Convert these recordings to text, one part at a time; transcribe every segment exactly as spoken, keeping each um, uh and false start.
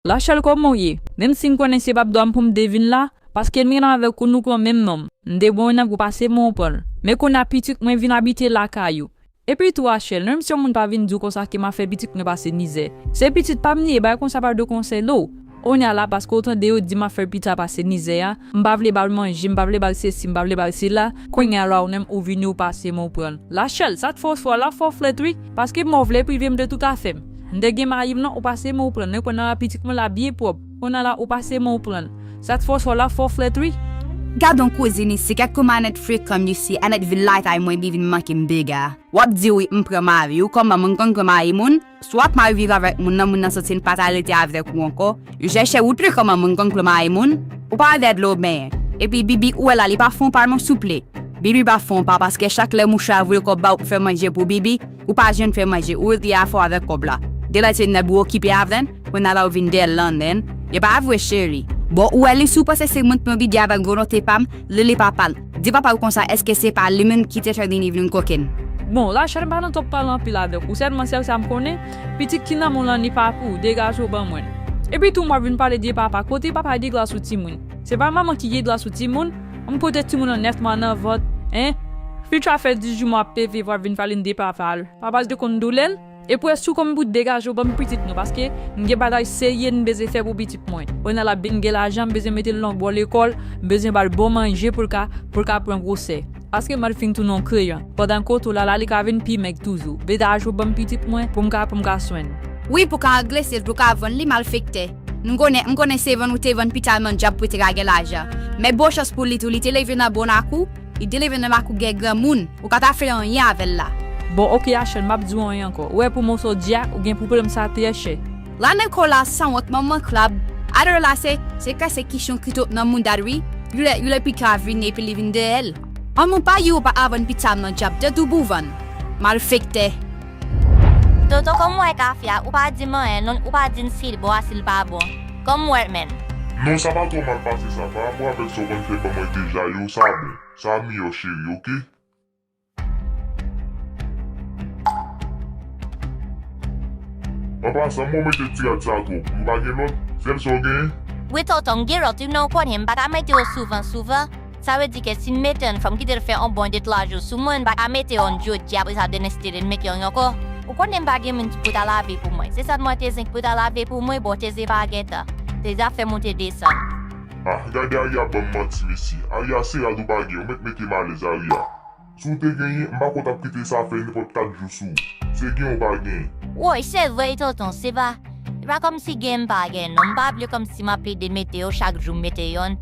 Lachèl, kòman w ye? Menm si m konnen se p ap dwa m pou m te vin la, paske m gen avèk ou, nou pran menm non. M te bon nan pou pase men w pran l. Men kounye a pitit mwen vin abite lakay ou. Epi tou Rachèl, menm si yon moun pa vin di w konsa ke m ap fè pitit mwen pase mizè. Se pitit pa m li ye, bagay konsa pa dwe konsène w. Kounye a la, paske w tande yo di m ap fè pitit la pase mizè a, m pa vle ba l manje, m pa vle ba l sesi, m pa vle ba l sela, kounye a la ou menm ou vini ou pase men w pran l. Lachèl, sa t fè w fò la, fò w flèt wi, paske mwen w vle prive m de tout afè m. M te gen mayi m non, ou pase men w pran l, men kounye a la pitit mwen la byen pwòp, kounye a la ou pase men w pran l. Sa t fè w fò la, fò w flèt wi. Gad on kouzin isi, gad kòman Anèt frekan m isi, Anèt vin lakay mwen epi vin manke m dega. W ap di wi m pran mari w, kòman moun konn pran mari moun? Si w ap mal viv avèk moun nan, moun nan santi l pa ta rete avèk ou ankò. Yo chèche wout li kòman moun konn pran mari moun. Ou pa wè dlo benyen. Epi Bibi ou wè la li pa fè yon pa non souple. Bibi pa fè yon pa paske chak lè mouche a voye kòb ba ou pou fè manje pou Bibi, ou pa jwenn fè manje, ou rete afè w avèk kòb la. Delè se nèg ou okipe avè l, kounye a la ou vin dèyè l lannen. E pa vre cheri. Bon, ou wè li si w panse se mwen k pran Bibi avèk volonte pa m, li li papa l. Di papa l konsa, èske se pa li menm ki te fè Nini vin kokenn? Bon, Rachèl, m pa nan twòp pale anpil avèk ou, sèlman sèl sa m konnen, pitit ki nan men w lan li pa pou ou, degaje w ban mwen l. Epi tou m ap vin pale de papa, kote papa de glas ou timoun? Se pa manman ki de glas ou timoun? M pote timoun nan nèf mwa nan vant, en? Pitit la fè dizuit mwa ap peve, w ap vin pale m de papa l. Papa l te konn doulè l? Epi w sou kò m pou degaje w ban m pitit mwen, paske m gen bagay serye m bezwen fè pou pitit mwen. Kounye a la byen gen lajan, m bezwen mete l nan bon lekòl, m bezwen ba l bon manje pou l ka, pou l ka pran gwosè. Paske m al fin tounen yon kreyon. Pandan kote w la la, li ka vin pi mèg toujou. Degaje w ban m pitit mwen, pou m ka, pou m ka swen l. Wi, pou ka anglese l, pou ka vann li malfektè. M konnen, m konnen se vann ou te vann pitit la nan dyab pou te ka gen lajan. Men bon chans pou li tou, li te leve nan bon lakou, li te leve nan lakou gen granmoun. Ou pa ta fè anyen avè l la. Bon, oke, Rachèl, m ap di w anyen ankò. Ou wè pou moso dya, ou gen pou pran m sa trè chè. Lanne kola sanwont manman krab. Ador la se, se kè se kichon ki twòp nan mouda l wi. Yo lè, yo lè pika vini epi li vin dèyè l. An nou pa yo pa avann pita m nan dyab te tou pou vann. Malfektè. Tonton, kòm w wè kafe a, ou pa di m anyen, non, ou pa di m si l bon a si l pa bon. Kòm w wè l menm. Non, sa pa twò mal pase sa. Pa rapò avèk sa w konn fè ban mwen deja yo, sa bon. Sa miyò cheri, oke? An pasan, mwen mete ti rad sa twòp. Ou pa gen lòt? Sèl sa w genyen? Wi, tonton, m gen lòt wi, men w konnen m pa ka mete yo souvan, souvan. Sa vle di ke si m mete youn, fò m kite l fè yon bon de twa jou sou mwen, m pa ka mete youn jodi, apre sa demen si Dye vle m mete youn ankò. Ou konnen m pa gen moun pou ta lave pou mwen. Se sèlman Tezen ki pou ta lave pou mwen, bon, Tezen pa gen tan. Tezen ap fè monte desann. Ah, gade Aria ban m manti, mesye. Aria, se rad ou pa gen, ou mèt mete m alèz, Aria. Si w te genyen, m pa konn t ap kite sa fè nenpòt kat jou sou ou. Se gen ou pa genyen. Woy, se vre wi tonton, se pa, se pa kòmsi gen m pa gen non. M pa vle kòmsi m ap plede mete yo chak jou m mete yonn.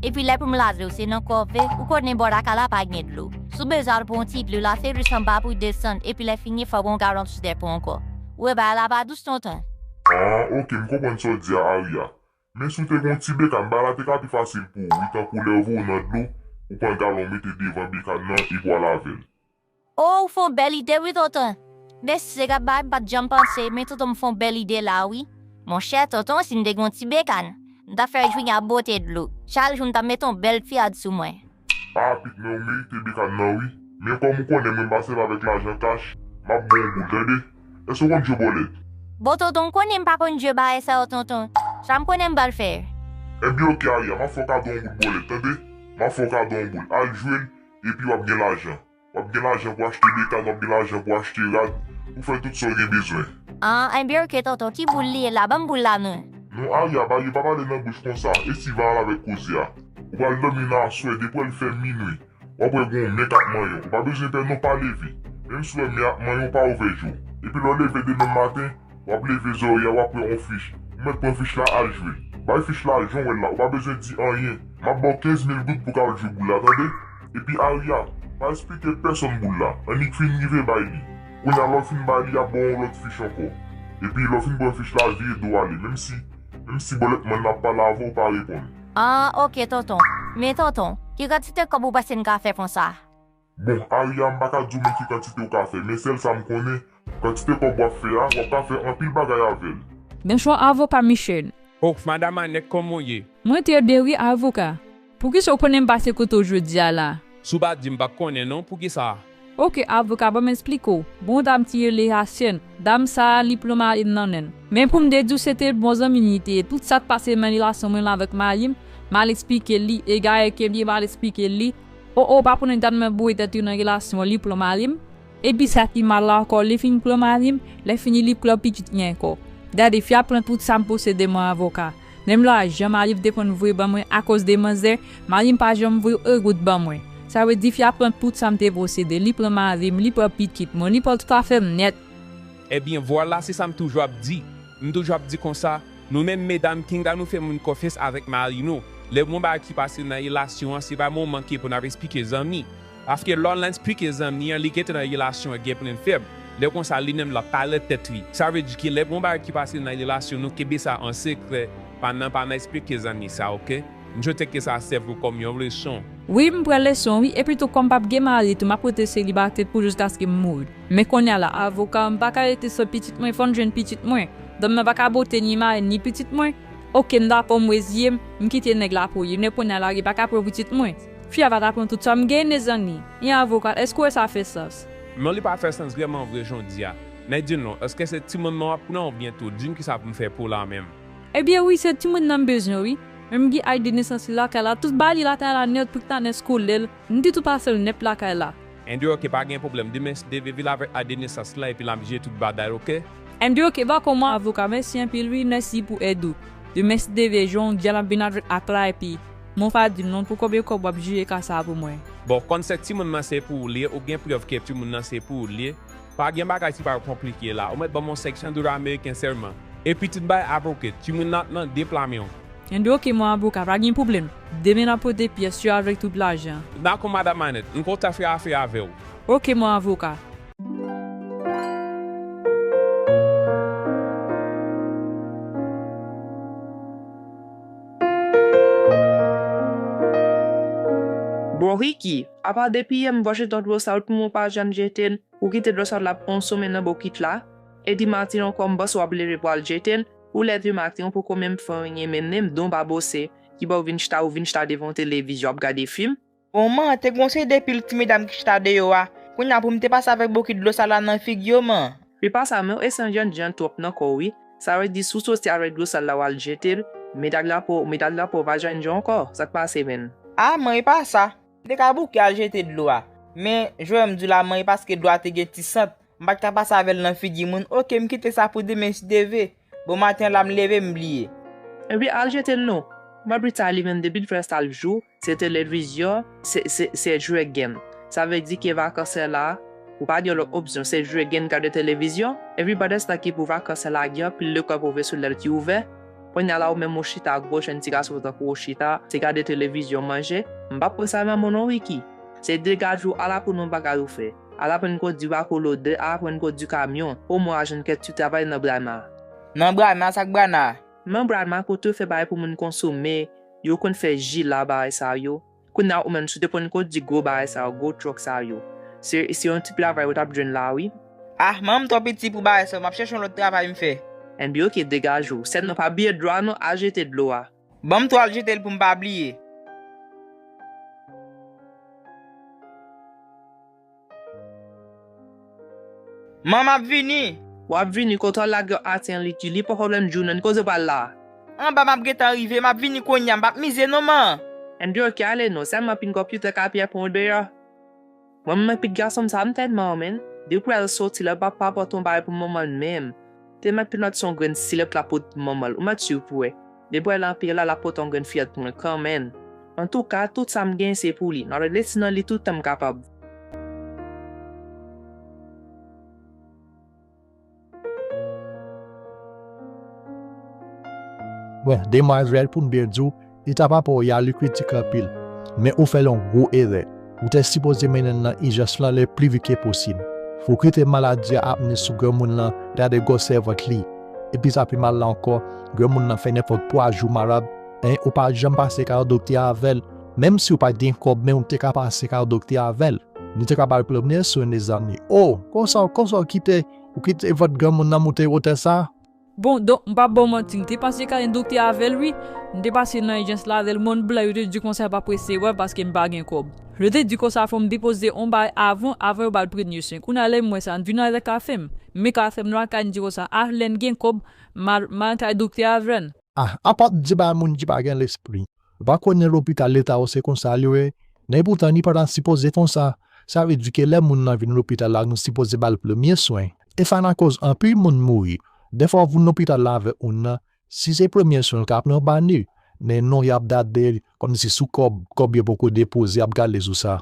Epi lè pou m lave yo se nan kòve, ou konnen bò lakay la pa gen dlo. Si w bezwen al pran yon ti dlo la, se jis anba pou w desann, epi lè fini fò w pran yon galon sou tèt pou w ankò. Ou wè bagay la pa dous tonton. Ah, oke, m konprann sa w di a, Aria. Men si w te gen yon ti bekàn, bagay la te ka pi fasil pou ou, wi, tankou lè yo voye w nan dlo, ou pran galon w mete devan bekàn nan epi w al avè l. O, ou fè yon bèl ide wi tonton. Mesye, gad bagay m pa t janm panse, men tonton m fè yon bèl ide la wi. Monchè, tonton, si m te gen yon ti bekàn, m t ap fè jwi a bote dlo. Chak jou m t ap mete yon bèl ti rad sou mwen. Ah, pitit mwen, ou merite bekàn nan wi. Men kòm ou konnen mwen m pa sèvi avèk lajan kach, m ap ba w yon goud, tande? Èske w konn jwe bòlèt? Bon, tonton, ou konnen m pa konn jwe bagay sa yo, tonton. Sa m konnen m pral fè? Ebyen, oke, Aria, m ap fè w kado yon goud bòlèt, tande? M ap fè w kado yon goud. Al jwe l, epi w ap gen lajan. W ap gen lajan pou achte bekàn, w ap gen lajan pou achte rad, pou fè tout sa w gen bezwen. Ah, enben oke tonton, ki boul li ye la? Ban m boul la non. Non, Aria, bagay yo pa pale nan bouch konsa, e si va al avèk koze a. Ou pral dòmi nan aswè, depi w wè l fè minwi, w ap wè gen yon men k ap manyen w. Ou pa bezwen pè non, pa leve. Menm si w wè men ap manyen w, pa ouvè je w. Epi lè w leve demen maten, w ap leve zòrye a, w ap wè yon fich. Ou mèt pran fich la al jwe. Bay fich la jan w wè l la, ou pa bezwen di anyen. M ap ba w kenz mil goud pou w ka al jwe boul la, tande? Epi Aria, pa eksplike pèsonn boul la. Annik fin rive bay li. Kounye a lè w fin bay li, y ap ba w yon lòt fich ankò. Epi lè w fin pran fich la, vire do w ale. Menm si, menm si bòlètmann nan ap pale avè w, pa reponn. Ah, oke, tonton. Men, tonton, ki kantite kòb ou panse n ka fè konsa? Bon, Aria, m pa ka di w men ki kantite w ka fè, men sèl sa m konnen, kantite kòb w ap fè a, w ap ka fè anpil bagay avè l. Bonswa, avoka Michel. Oh, Madam Anèt, kòman w ye? Mwen trè byen wi, avoka. Poukisa w konnen m pase kote w jodi a la? Si w pa di m, m p ap konnen non, poukisa? Oke, avoka, ban m esplike w. Bon, dam ki rele Hasyèn. Dam sa a, li pran mari m nan men l. Men pou m te di w, se te bon zanmi li te ye. Tout sa k pase nan relasyon mwen la avèk mari m, m al esplike l li. Egare ke m ye, m al esplike l li. O, o, pa konnen dat mwen boure tèt li nan relasyon an, li pran mari m. Epi sa ki mal la ankò, li fin pran mari m, lè fini li pran pitit mwen ankò. Gade, fi a pran tout sa m posede, mon avoka. Menm lajan mari m te konn voye ban mwen akoz de manzè, mari m pa janm voye yon goud ban mwen. Sa vle di fi a pran tout sa m te posede, li pran mari m, li pran pitit mwen, li pran tout afè m nèt. Ebyen, vwala, se sa m toujou ap di. M toujou ap di konsa, nou menm medam, kinga nou fè moun konfyans avèk mari nou. Lè gon bagay ki pase nan relasyon an, se pa moman ki pou n ap esplike zanmi. Paske lè w nan esplike zanmi an, li gentan nan relasyon an gen pwoblèm fèb. Lè konsa, li menm l ap pale tèt li. Sa vle di ke lè gon bagay ki pase nan relasyon nou, kenbe sa an sekrè, pa nan, pa nan esplike zanmi sa, oke? M swete ke sa sèvi w kòm yon leson. Wi, m pran leson, wi. Epi tou, kòm m p ap gen mari tou, m ap rete selibatè pou jiskaske m mouri. Men kounye a la, avoka, m pa ka rete san pitit mwen, fò m jwenn pitit mwen. Dam nan pa ka pote ni mari, ni pitit mwen. Oke, m dakò, m reziye m, m kite nèg la pou li. Men kounye a la, li pa ka pran pitit mwen. Fi a pa ta pran tout sa m genyen, mezanmi. E avoka, èske w wè sa fè sans? Non, li pa fè sans vrèman vre jan w di a. Men di non, èske se timoun nan w ap pran oubyen tou? Di m kisa pou m fè pou w la menm. Ebyen wi, se timoun nan m bezwen wi. Men m gen aktè de nesans li lakay la, tout bagay li lakay la nèt, pou ta nèt skolè l. M te tou pase l nèt lakay la. Andy, oke, pa gen pwoblèm. Demen si Dye vle, vin avèk aktè de nesans lan epi n ap jere tout bagay, oke? Andy, oke, dakò, mon avoka, mèsi anpil wi, mèsi pou èd ou. Demen si Dye vle, jan w di a, n ap vin avèk ak la epi, men w pa di m non, pou konbyen kòb w ap jere ka sa a pou mwen? Bon, kòm se timoun nan se pou ou li ye, ou gen prèv ke timoun nan se pou ou li ye, pa gen bagay ki pa konplike la. Ou mèt ban m yon senk san dola ameriken sèlman. Epi tout bagay ap oke. Timoun nan ap nan de pla men w. Andy, oke, mon avoka, pa gen pwoblèm. Demen n ap pote pyès yo avèk tout lajan. Dakò, madanm Manèt, m kontan fè afè avè w. Oke, mon avoka. Bon, Ricky, apa depi yè m voye dlo sa pou mwen, ou pa janm jete l, ou kite dlo sa l ap konsome nan bokit la, e dimaten ankò m panse w ap leve pou al jete l, ou leve maten ou poko menm fè anyen, men menm don babose, ki ba w vin chita, ou vin chita devan televizyon ap gade fim. Bon, man, te gon seri de pil ti medam ki chita deyò a. Kounye a pou m te pase avèk bokit dlo sal la nan figi yo, man. Li pa sa, men w esanje anndan twòp nan kò w wi. Sa vle di si w soti avèk dlo sal la w al jete l, medam la po, medam la po pa jwenn jan ankò. Sa k pase, menn? A, man, e pa sa. M te ka bouke al jete dlo a. Men, jan m di w la, man, e paske dlo a te gen ti sant. M pa t ka pase avè l nan figi moun. Oke, m kite sa pou demen si Dye vle. Bon maten la m leve m bliye. Epi al jete l non. Mwen pita li menm depi l fè sa l jou, se televizyon, se, se, se jwe game. Sa vle di ke vakans la, ou pa gen lòt opsyon, se jwe game, gade televizyon. Epi pandan se tan ki pou vakans la, gen anpil lekòl pwofesyonèl ki ouvè. Kounye a la ou menm ou chita, gwo jèn ti gason tankou ou chita, se gade televizyon, manje. M p ap pran sa nan men w non, Ricky. Se degaje w, al aprann yon bagay ou fè. Al aprann kondwi bako lodè, al aprann kondwi kamyon. Omwen w a jwenn kèk ti travay nan Brayma. Nan Brayma, sa k Brayma? Nan Brayma, kote yo fè bagay pou moun konsome, yo konn fè ji la, bagay sa yo. Kounye a ou menm, si w te konn kondwi gwo bagay sa yo, gwo truck sa yo. Se, se yon ti travay ou t ap jwenn la, wi. Ah, manman m twò piti pou bagay sa yo, m ap chèche yon lòt travay m fè. Enben, oke, degaje w. Sèlman pa bliye dlo a non, al jete dlo a. Ban m tou al jete l pou m pa bliye. Man, m ap vini. W ap vini, kote w lage w atè an, Ricky, li poko menm di w non, kote w pral la? Anba, m ap gentan rive, m ap vini kounye a, m p ap mize non, man. Enben, oke, ale non, sèlman pinga w pita ka pye pran w deyò. Mwen menm pitit gason m sa, m tèlman renmen l. Depi w wè l soti la, l pa, pa pote yon bagay pou manman l menm. Te mèt pral se yon grenn silòp l ap pote pou manman l. Ou mèt swiv pou wè. Depi w wè l anpil la, l ap pote yon grenn fiyèt pou mwen kanmenm. Antouka, tout sa m genyen se pou li. M ap envesti nan li tout tan m kapab. Bon, demwazèl, pou m byen di w, eta papa w ye a, li kritik anpil. Men ou fè l yon gwo erè. Ou te sipoze mennen l nan ijans lan le pli vit ke posib. Fò w kite maladi a ap mennen sou granmoun lan, gade gwosè vant li. Epi sa pi mal la ankò, granmoun lan fè nenpòt twa jou malad, en, ou pa janm pase kay yon doktè avè l. Menm si w pa t gen kòb, men w te ka pase kay yon doktè avè l. Li te ka ba l pwoblèm swen, mezanmi. O, konsa, konsa w kite, ou kite vant granmoun nan moute wotè sa? Bon, donk, m p ap ba w manti, m te pase kay doktè avè l, wi. M te pase nan ijans la, lè l monn blan, yo te di konsa yo pa prese wè paske m pa gen kòb. Yo te di konsa fò m depoze yon bagay avan, avan yo ba l premye swen. Kounye a lè m wè sa, m di nan lè ka fè m. Men ka fè m nan lakay, m di konsa, a, lè n gen kòb, m al, m al kay doktè avè n. Ah, apa w t di bay moun ki pa gen lespri. Ou pa konnen lopital leta yo se konsa li ye, men poutan li pa ta sipoze konsa. Sa vle di ke lè moun nan vin lopital la, nou sipoze ba l premye swen. E sa nan koz anpil moun mouri. Dèfwa w vin lopital la avèk moun nan, si se premye swen l ka pran, ban li. Men non, y ap gade l kòmsi sou kòb, kòb yo poko depoze, y ap gade l sou sa.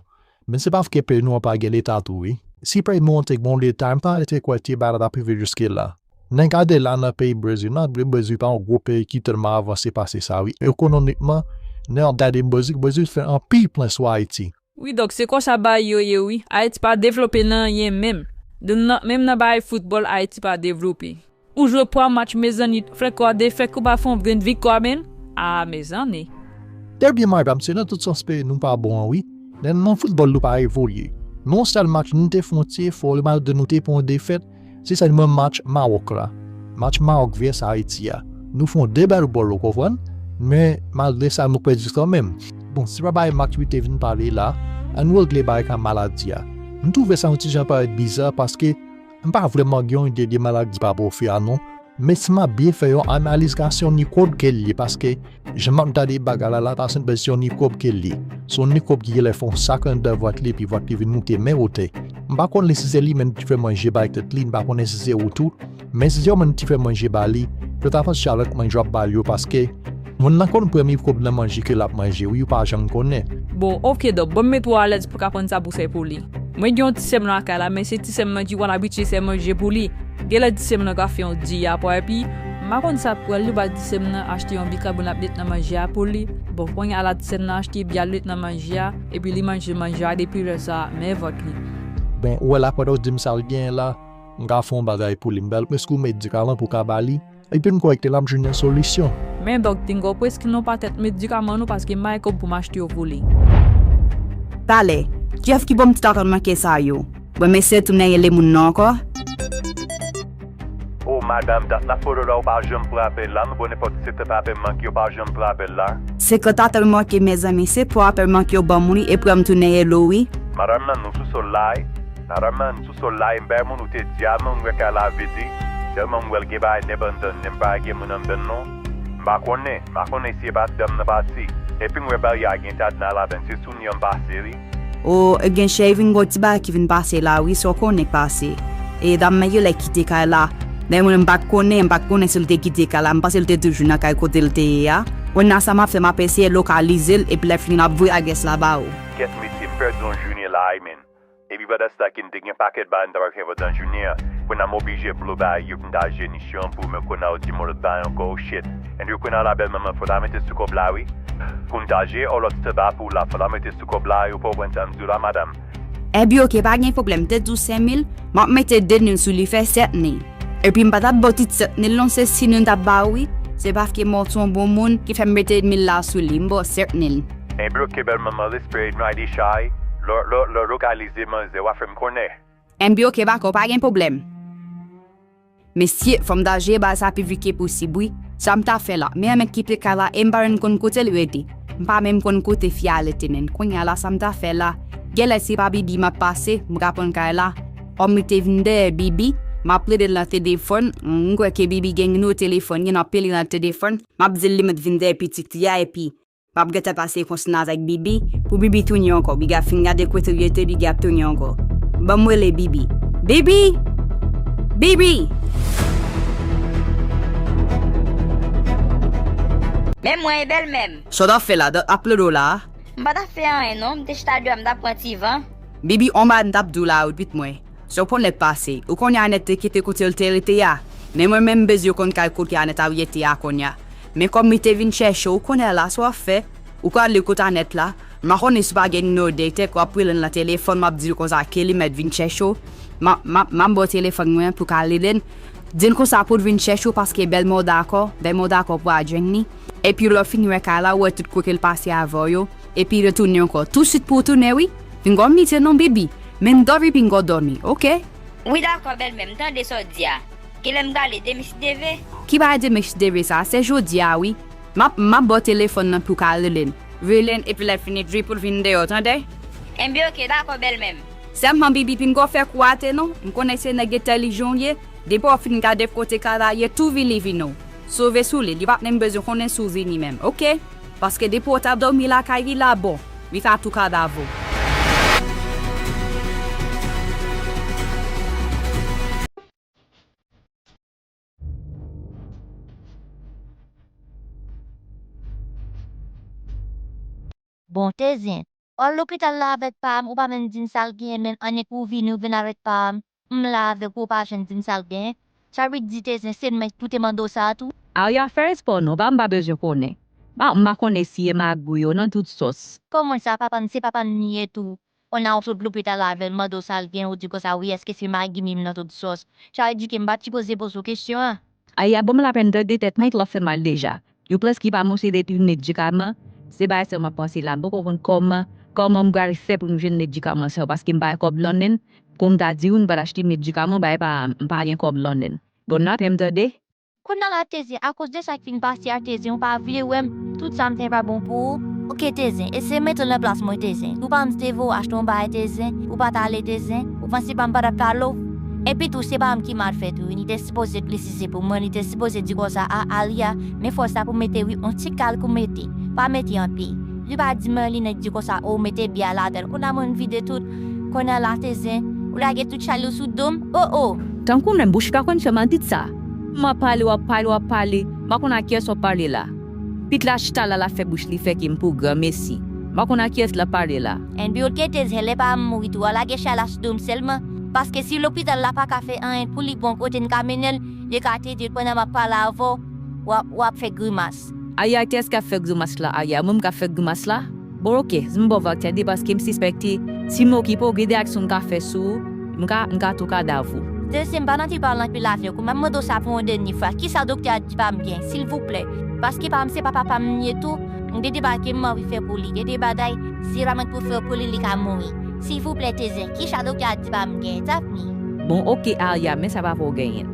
Men se paske peyi nou an pa gen leta tou, wi. Si peyi nou an te gen yon leta, m pa rete kwè ti bagay la t ap rive jiske la. Nan gade la nan peyi Brezil, nan Brezil pa yon gwo peyi ki tèlman avanse pase sa, wi. Ekonomikman, nan gade Brezil, Brezil fè anpil pwen sou Ayiti. Wi, donk se konsa bagay yo ye, wi. Ayiti pa devlope nan anyen menm. Donk nan, menm nan bagay foutbòl, Ayiti pa devlope. Ou jwe twa match, mezanmi, fè twa defèt, ou pa fè yon grenn viktwa menm? A, mezanmi. Trè byen, madanm, se nan tout sans peyi nou pa bon an, wi. Nan, nan foutbòl, nou pa evolye. Men yon sèl match, nou te fè yon ti efò, malgre nou te pran yon defèt, se sèlman match Mawòk la. Match Mawòk vs Ayiti a. Nou fè yon de bèl gòl, ou konprann? Men, malgre sa, nou pèdi kanmenm. Bon, se pa bagay match wi te vin pale la, ann regle bagay ka maladi a. M twouve sa yon ti jan parèt biza, paske M pa vrèman gen yon ide de maladi pa pwofi a non, men si m ap byen fè yon analiz ka se yon mikwòb ke l ye, paske jan m ap gade bagay la la, pa se yon mikwòb ke l ye. Se yon mikwòb ki genlè fè yon sak anndan vant li, epi vant li vin moute men wotè. M pa konnen si se li menm ki fè manje bay tèt li, m pa konnen si se ou tou, men si se yon moun ki fè manje ba li, fè atansyon avèk manje w ap ba l yo, paske moun nan konn pran mikwòb nan manje ke l ap manje, wi, ou pa janm konnen. Bon, oke, donk, ban m mete w alèz pou w ka konn sa pou w fè pou li. Mwen gen yon ti sè m lakay la, men se ti sè m nan ki konn abitye fè manje pou li. Genlè ti sè m nan ka fè yon dye apre, epi m pa konn sa k pran l, li ba ti sè m nan achte yon bikabòn ap met nan manje a pou li. Bon, kounye a la ti sè m nan achte bya l met nan manje a, epi li manje manje a, depi lè sa a, men vant li. Ben, ou wè la, pandan w di m sa l genyen la, m ka fè yon bagay pou li. M ba l preske yon medikaman pou w ka ba li. Epi m kwè ke l ap jwenn yon solisyon. Men dòk Tingo, preskri nou patèt medikaman nou paske m pa gen kòb pou m achte yo pou li. Talè, kiyès ki ban m ti tatant manke sa yo? Bon, mesye, tounen rele moun nan ankò. O madanm, dat la foto la, ou pa janm pran apèl la, nou bon nenpòt ki sektè pa apèl manke, ou pa janm pran apèl la. Se konn tatant manke, mezanmi, se pou apèl manke yo ban m wi, epi m tounen rele w wi. Madanm nan, nou sou sòl la, wi. Madanm nan, sou sòl la, e m bay moun ou te di a, men m wè kay la vide. Sèlman m wè l gen bagay nèb anndan l, men m pa gen moun anndan l non. M pa konnen, m pa konnen si e pa ti dam nan pati. Epi m wè baryè a gen kadna ladann, se sou li an m pase wi. O, gen cheri vin gen yon ti bagay ki vin pase la wi, sa w konnen k pase. E dam nan genlè kite kay la. Men mwen m pa t konnen, m pa t konnen si l te kite kay la, m panse l te toujou nan kay kote l te ye a. Kounye a sa m ap fè, m ap eseye lokalize l, epi lè fini m ap voye adrès la ba ou. Kèt mesye, m pèdi yon jounen la wi, men. Epi pandan se tan ke m te gen pakèt bagay m ta pral fè pandan jounen an, kounye a m oblije blow bagay yo pou m ta jere niche an pou mwen, kounye a ou di m yon lòt bagay ankò, oh shit. Anyway, kounye a la bèl manman, fò w ta mete sou kòb la wi. Pou m ta jere yon lòt standby pou w la, fò w ta mete sou kòb la wi, ou konprann sa m di w la, madanm? Ebyen oke, pa gen pwoblèm, te di w senk mil, m ap mete de mil sou li, fè sèt mil. Epi m pa t ap ba w tout sèt mil non, se sis mil m t ap ba w wi. Se paske m wè w se yon bon moun ki fè m mete mil la sou li, m ba w sèt mil. Ebyen oke bèl manman, respè, nou al deja wi. Lè, lè, lè w lokalize manzè, w a fè m konnen. Ebyen oke, dakò, pa gen pwoblèm. Mesye, fò m ta jere bagay sa pi vit ke posib wi. Sa m ta fè la, m renmen kite kay la e m pa menm konn kote l rete. M pa menm konn kote fi a rete menm. Kounye a la, sa m ta fè la, genlè se pa Bibi m ap pase, m ka pran kay la. Òm li te vin dèyè Bibi, m ap rele l nan telefòn, m kwè ke Bibi gen nimewo telefòn li, m ap rele l nan telefòn, m ap di l li mèt vin dèyè pitit li a, epi m ap gentan pase konsa avèk Bibi, pou Bibi tounen ankò, Bibi ap fin gade kote l rete, Bibi ap tounen ankò. Ban m rele Bibi. Bibi! Bibi! Men mwen, e bèlmè m. Sa w t ap fè la, dat ap rele w la a? M pa t ap fè anyen non, m te chita deyò a, m t ap pran ti van. Bibi, on bagay m t ap di w la, repit mwen. Sa w konnen k pase, ou konnen Anèt te kite kote l te rete a. Men mwen menm m bezwen konn kay kote Anèt ap rete a kounye a. Men kòm li te vin chèche w, ou konnen la sa w ap fè, ou ka ale kote Anèt la. M pa konnen si w pa gen nimewo direktè ke w ap rele l nan telefòn, m ap di l konsa ke li mèt vin chèche w. M ap, m ap, m ap ba w telefòn mwen pou w ka rele l. Di l konsa pou l vin chèche w paske bèlmè w dakò, bèlmè w dakò pou w al jwenn li. Epi lè w fin wè kay la, ou wè tout kote l pase avè w yo. Epi retounen ankò. Tousuit pou w tounen wi. Pinga w mete non, Bibi. Men m dòmi, pinga w dòmi, oke? Wi, dakò, bèlmè, m tande sa w di a. Kilè m prale? Demen si Dye vle. Ki bagay demen si Dye vle sa? Se jodi a wi. M ap, m ap ba w telefòn nan pou w ka rele l. Rele l epi lè l fin edri pou l vin deyò, tande? Enben oke, dakò bèlmè m. Sèlman Bibi, pinga w fè kou ate non. M konnen se nèg entèlijan w ye. Depi w fin gade kote kara ye, tou vini vini w. Sove sou li, li p ap menm bezwen konnen si w vini menm, oke? Paske depi w t ap dòmi lakay li la, bon, li ka tou kadav ou. Bon, Tezen, w al lopital la avèk pa m, ou pa menm di m sa l genyen, menm annik ou vini, ou vin avèk pa m, m la avèk ou, ou pa janm di m sa l genyen. Sa vle di, Tezen, se mwen ki pou te mande w sa a tou? Arya, fè respè w non, pa m pa bezwen konnen. Pa, m pa konnen si e magouy yo nan tout sòs. Kòman sa, papa m, se papa m li ye tou. Kounye a ou sot lopital avè l, mande w sa l gen, ou di konsa, wi, èske se magi m nan tout sòs? Sa vle di ke m pa t sipoze poze w kesyon an. Arya, ban m lapèn tande, tèt mwen t ap fè mal deja. Yo prèske pa montre depi medikaman, se bagay sa m ap panse la, m poko konn kòman, kòman m pral fè pou m jwenn medikaman sa yo, paske m pa gen kòb lannen m, pou m ta di w m pral achte medikaman, bagay pa, m pa gen kòb lannen m. Bon, n ap fè m tande. Kounye a la, Tezen, akoz de sa k fin pase a, Tezen, ou pa vle wè m, tout sa m fè pa bon pou ou. Oke, Tezen, eseye mete w nan plas mwen, Tezen. Ou pa m te voye w achte yon bagay, Tezen, ou pa t ale, Tezen, ou panse pa m pa t ap pale w? Epi tou, se pa m ki mal fèt ou, li te sipoze presize pou mwen, li te sipoze di konsa, a, Arya, men fòs la pou mete wi, yon ti kalk ou mete, pa mete anpil. Li pa di mwen, li nèk di konsa, o, mete byen a ladan l. Kounye a mwen m vide tout. Kounye a la, Tezen, ou lage tout chalè w sou do m. O, o! Tankou menm bouch pa konn fè m a di sa. M ap pale, w ap pale, w ap pale. M pa konn a kiyès w ap pale la. Pit la chita la, l ap fè bouch li fè ke m pou granmesi. M pa konn a kiyès l ap pale la. Enben oke, Tezen, lè pa m mouri tou, w a lage chalè a sou do m sèlman. Paske si lopital la pa ka fè anyen pou li, bon kote n ka mennen l, li ka te di l pandan m ap pale avè w, w ap, w ap fè grimas. Arya, kiyès k ap fè grimas la, Arya? Mwen m k ap fè grimas la? Bon, oke, m ba w vag tande paske m sispèkte si m okipe w, gen de aksyon m ka fè sou ou, m ka, m ka tou kadav ou. Tezen, m pa nan ti pale anpil avè w, m ap mande w sa pou yon dènye fwa. Kisa doktè a di pa m gen, silvouplè? Paske pa m se pa papa m li ye tou, m gen de bagay ke m anvi fè pou li, gen de bagay, si se pa mwen ki pou fè yo pou li, li ka mouri. Silvouplè, Tezen, kisa doktè a di pa m gen, tap mi? Bon, oke, Arya, men sa pa fè w genyen.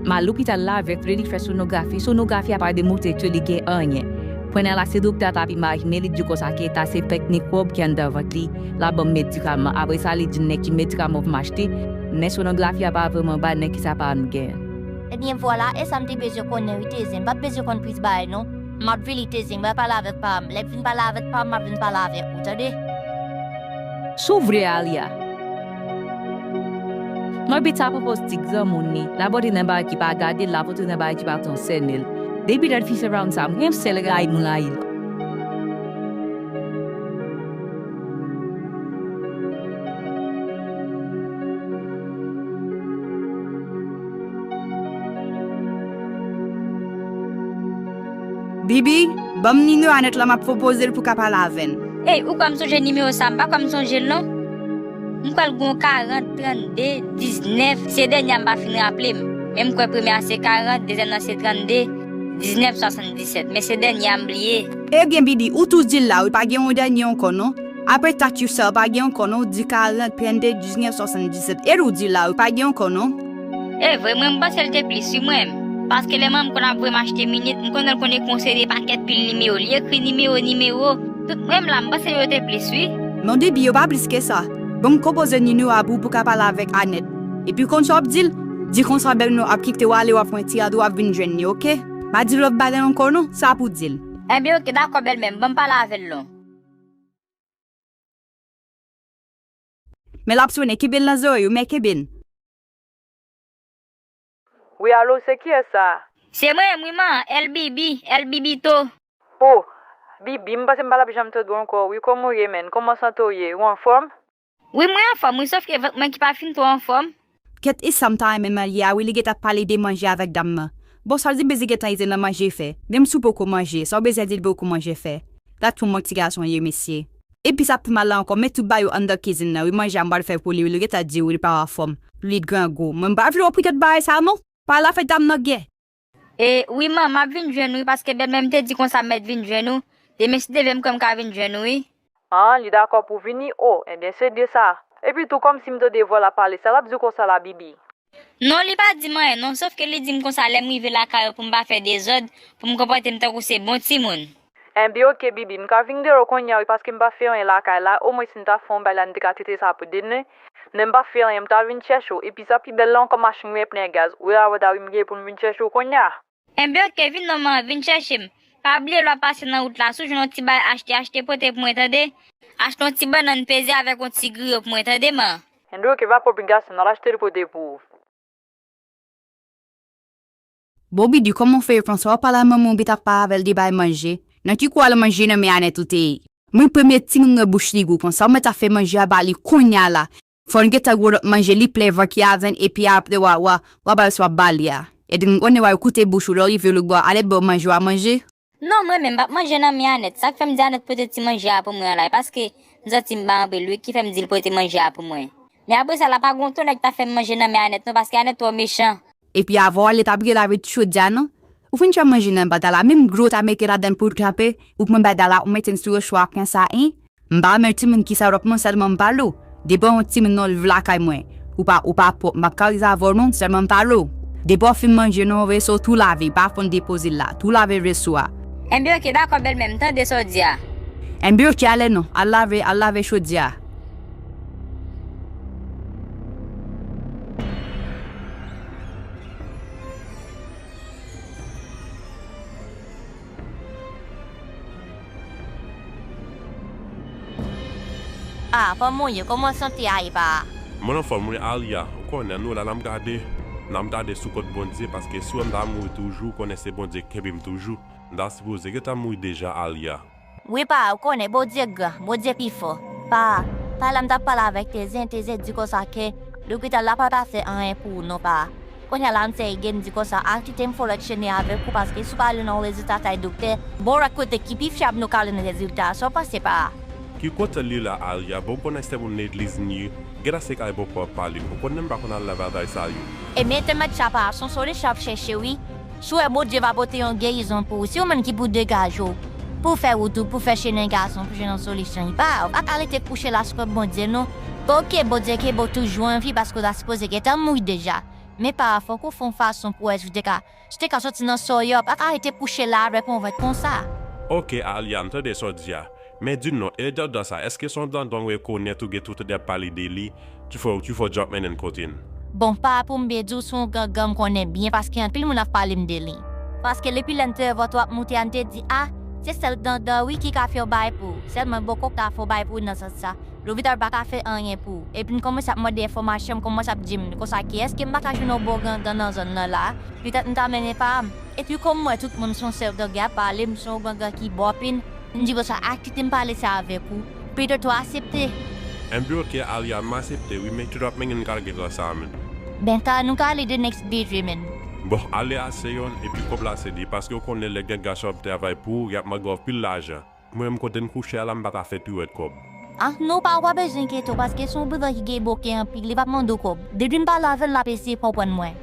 M al lopital la avèk li, li fè sonografi. Sonografi a pa demontre ke li gen anyen. Kounye a la, se doktè a t ap imajine, li di konsa ke ta se kèk mikwòb ki anndan vant li, l ap ban m medikaman. Apre sa, li di m nèk ki medikaman pou m achte, men sonografi a pa vrèman bay nèk ki sa pa m gen. Ebyen, vwala, e sa m te bezwen konnen wi, Tezen. M pa t bezwen konn plis bagay, non. M ap vini, Tezen, m pral pale avèk pa m. Lè m fin pale avèk pa m, m ap vin pale avèk ou, tande? Si w vle, Arya. Mwen pita pwopòz ti granmoun li, l ap antre nan bagay ki pa gade l, l ap antre nan bagay ki pa konsène l. Depi lè l fin fè pa m sa, mwen sèl rayi m rayi l. Bibi, ban m nimewo a nèt la, m ap pwopoze l pou w ka pale avè n. Ey, ou kwè m sonje nimewo sa? M pa kwè m sonje l non. M kwè l gen yon karant trannde diznèf, se dènye a m pa fin raple m. Men m kwè premye a se karant, dezyèm nan se trannde diznèf swasanndisèt, men se dènye a m bliye. Ebyen, Bibi, ou tou di l la wi, pa gen yon dènye ankò non. Apre Tatiusa, pa gen ankò non, ou di karant trannde diznèf swasanndisèt. E l ou di la wi, pa gen ankò non. E vre, mwen m panse l te plis wi mwen. Paske lè manman m konn ap voye m achte minit, m konnen l konn ekri yon seri de pakèt pil nimewo. Li ekri nimewo, nimewo. Tout mwen m la, m panse yo te plis wi. Non, Bibi, yo pa plis ke sa. Ban m konpoze nimewo a pou w pou w ka pale avèk Anèt. Epi w konn sa w ap di l? Di konsa bèlmè w ap kite w ale, w ap pran ti rad ou, w ap vin jwenn li, oke? Pa di l w ap pale ankò non, sa pou w di l. Enben oke, dakò bèlmè m, ban m pale avè l non. Men l ap sonnen, kenbe l nan zòrèy ou, men kenbe l. Wi, alo, se kiyès sa a? Se mwen menm wi man, L B B, L B B to. O, Bibi, m panse m pa t ap janm tande w ankò wi, kòman w ye menn? Kòman sante w ye? Ou anfòm? Wi, mwen anfòm wi, sòf ke vant mwen ki pa fin twò anfòm. Kèt, e sa m ta renmen mande a wi, li gentan ap pale de manje avèk dam nan. Bon, sa vle di bezwen gentan ede nan manje fè. Menm si w poko manje, sa w bezwen di l pou w manje fè. Gad kòman ti gason ye, mesye. Epi sa pi mal la ankò, men tout bagay yo anndan kizin nan wi, manje a m pral fè pou li wi, li gentan di wi, li pa anfòm, li grangou. Mwen m pa vle w pran kèt bagay sa non. Pale avèk dam nan gen. E, wi man, m ap vin jwenn ou wi, paske bèlmè m te di konsa m mèt vin jwenn ou. Demen si Dye vle m kwè m ka vin jwenn ou wi. An, li dakò pou vini? O, enben se de sa. Epi tou, kòmsi m tande vwa l ap pale, sa l ap di konsa la, Bibi? Non, li pa di m anyen non, sòf ke li di m konsa lè m rive lakay yo pou m pa fè dezòd, pou m konpòte m tankou se bon timoun. Enben oke, Bibi, m ka vin dèyè w kounye a wi, paske m pa fè anyen lakay la, omwen si m ta fè yon bagay la, m te ka trete sa pou demen, men m pa fè anyen, m ta vin chèche w, epi sa pi bèl la ankò, machin mwen plen gaz, ou wè avè w ta wi m gen pou m vin chèche w kounye a. Enben oke, vin non man, vin chèche m. Pa bliye lè w ap pase nan wout la, si w jwenn yon ti bagay achte, achte pote pou mwen tande. Achte yon ti bannann peze avèk yon ti griyo pou mwen tande man. Enben oke, pa pwoblèm gason, n ap achte l pote pou ou. Bon Bibi, kòman w fè ye konsa? W ap pale a manman w oubyen t ap pale avè l de bay manje? Nan ki kou al manje nan men Anèt ou te ye? Mwen premye timoun mwen bouch li gou konsa, w mèt ap fè manje a ba li kounye a la. Fò n gentan gwo lòt manje, li plen vant li avè n, epi apre w a, w a, w a ba l sa w ap ba li a. Epi m konnen w a koute bouch ou lè w rive Logwa, Anèt ba w manje w a manje. Non, mwen menm, m p ap manje nan men Anèt. Sa k fè m di Anèt pote ti manje a pou mwen an la, e paske m santi m ba anpil wi, ki fè m di l pote manje a pou mwen. Men apre sa, la pa gon ton nèg ta fè m manje nan men Anèt non, paske Anèt twò mechan. Epi avan w ale, pa bliye lave ti chodyè a non. Ou fin fè manje nan bada la, menm dlo w ta mete ladan l pou l tranpe, ou pran bada la, ou mete l sou recho a konsa, en? M pa renmen timoun ki salòp non, sèlman m pale w. Depi w yon timoun non, viv lakay mwen. Ou pa, ou pa pwòp, m p ap karize avè w non, sèlman m pale w. Depi w fin manje non, veso tou lave, pa fon depoze l la, tou lave veso a. Enben oke, dakò bèlmè, m tande sa w di a. Enben oke, ale non, al lave, al lave chodyè a. Ah, kòman w ye? Kòman sante a ye pa? Mwen anfòm wi, Alya. Ou konnen, nou la n ap gade, n ap gade sou kont Bondye, paske si w wè m ta mouri toujou, ou konnen se Bondye k kenbe m toujou. M ta sipoze gentan mouri deja, Alya. Wi pa, ou konnen Bondye gran, Bondye pi fò. Pa, talè m t ap pale avèk Tezen, Tezen di konsa ke lopital la pa ta fè anyen pou ou non pa. Kounye a la m sèye gen m di konsa, al kite m fè lòt chene avèk ou, paske si w pa ale nan yon rezilta kay doktè, bon lòt kote ki pi fyab nou ka jwenn rezilta a, sa w panse pa? Ki kote li la, Alya? Bon, ou konnen se moun legliz m ye, gentan se kay bòkò w ap pale, ou konnen m pa konn al nan bagay sa yo. Ebyen, te mèt chapa a, se yon solisyon w ap chèche wi. Si w wè Bondye va pote yon gerizon pou ou, se ou menm ki pou degaje w, pou fè wout ou, pou fè chemen gason, pou jwenn yon solisyon. Pa, ou pa ka rete kouche la sou kont Bondye non. Oke, Bondye kenbe w toujou an vi, paske w ta sipoze gentan mouri deja. Men pa, fòk ou fè yon fason pou wè si w te ka, si w te ka soti nan sa w ye a, w pa ka rete kouche la avèk yon vant konsa. Oke, Alya, m tande sa w di a. Men di m non, e dandan sa, èske se yon dandan w rekonèt ou gen tout tande ap pale de li, ti fò, ti fò w ap mennen n kote n? Bon, pa pou m byen di w, se yon gangan m konnen byen, paske anpil moun ap pale m de li. Paske depi lè m te wè vant ou ap moute a, m te di, a, se sèl dandan wi ki ka fè yon bagay pou ou. Sèlman bòkò k ta fè yon bagay pou ou nan sans sa. Lopital pa ka fè anyen pou ou. Epi m kòmanse ap mande enfòmasyon, m kòmanse ap di m konsa ke èske m pa ka jwenn yon bon gangan nan zòn nan la? Petèt m ta mennen pa m. Epi kòm m wè tout moun se yon sèl gangan ap pale m, se yon gangan ki bòpin, m di konsa, a kite m pale sa avèk ou. Petèt ou aksepte. Enben oke, Alya, m aksepte wi, men kite w ap mennen n kal gen tan sa menm. Ben ka, nou ka ale the next day, men. Bon, ale a se yonn, epi kòb la se de, paske w konnen lè gen gason ap travay pou ou, y ap mande w anpil lajan. Mwen menm kote n kouche a la, m pa ka fè piwèt kòb. Ah non pa, ou pa bezwen enkyete w, paske se yon brigand ki gen boke anpil, li p ap mande w kòb. Depi m pale avè l, l ap eseye konprann mwen.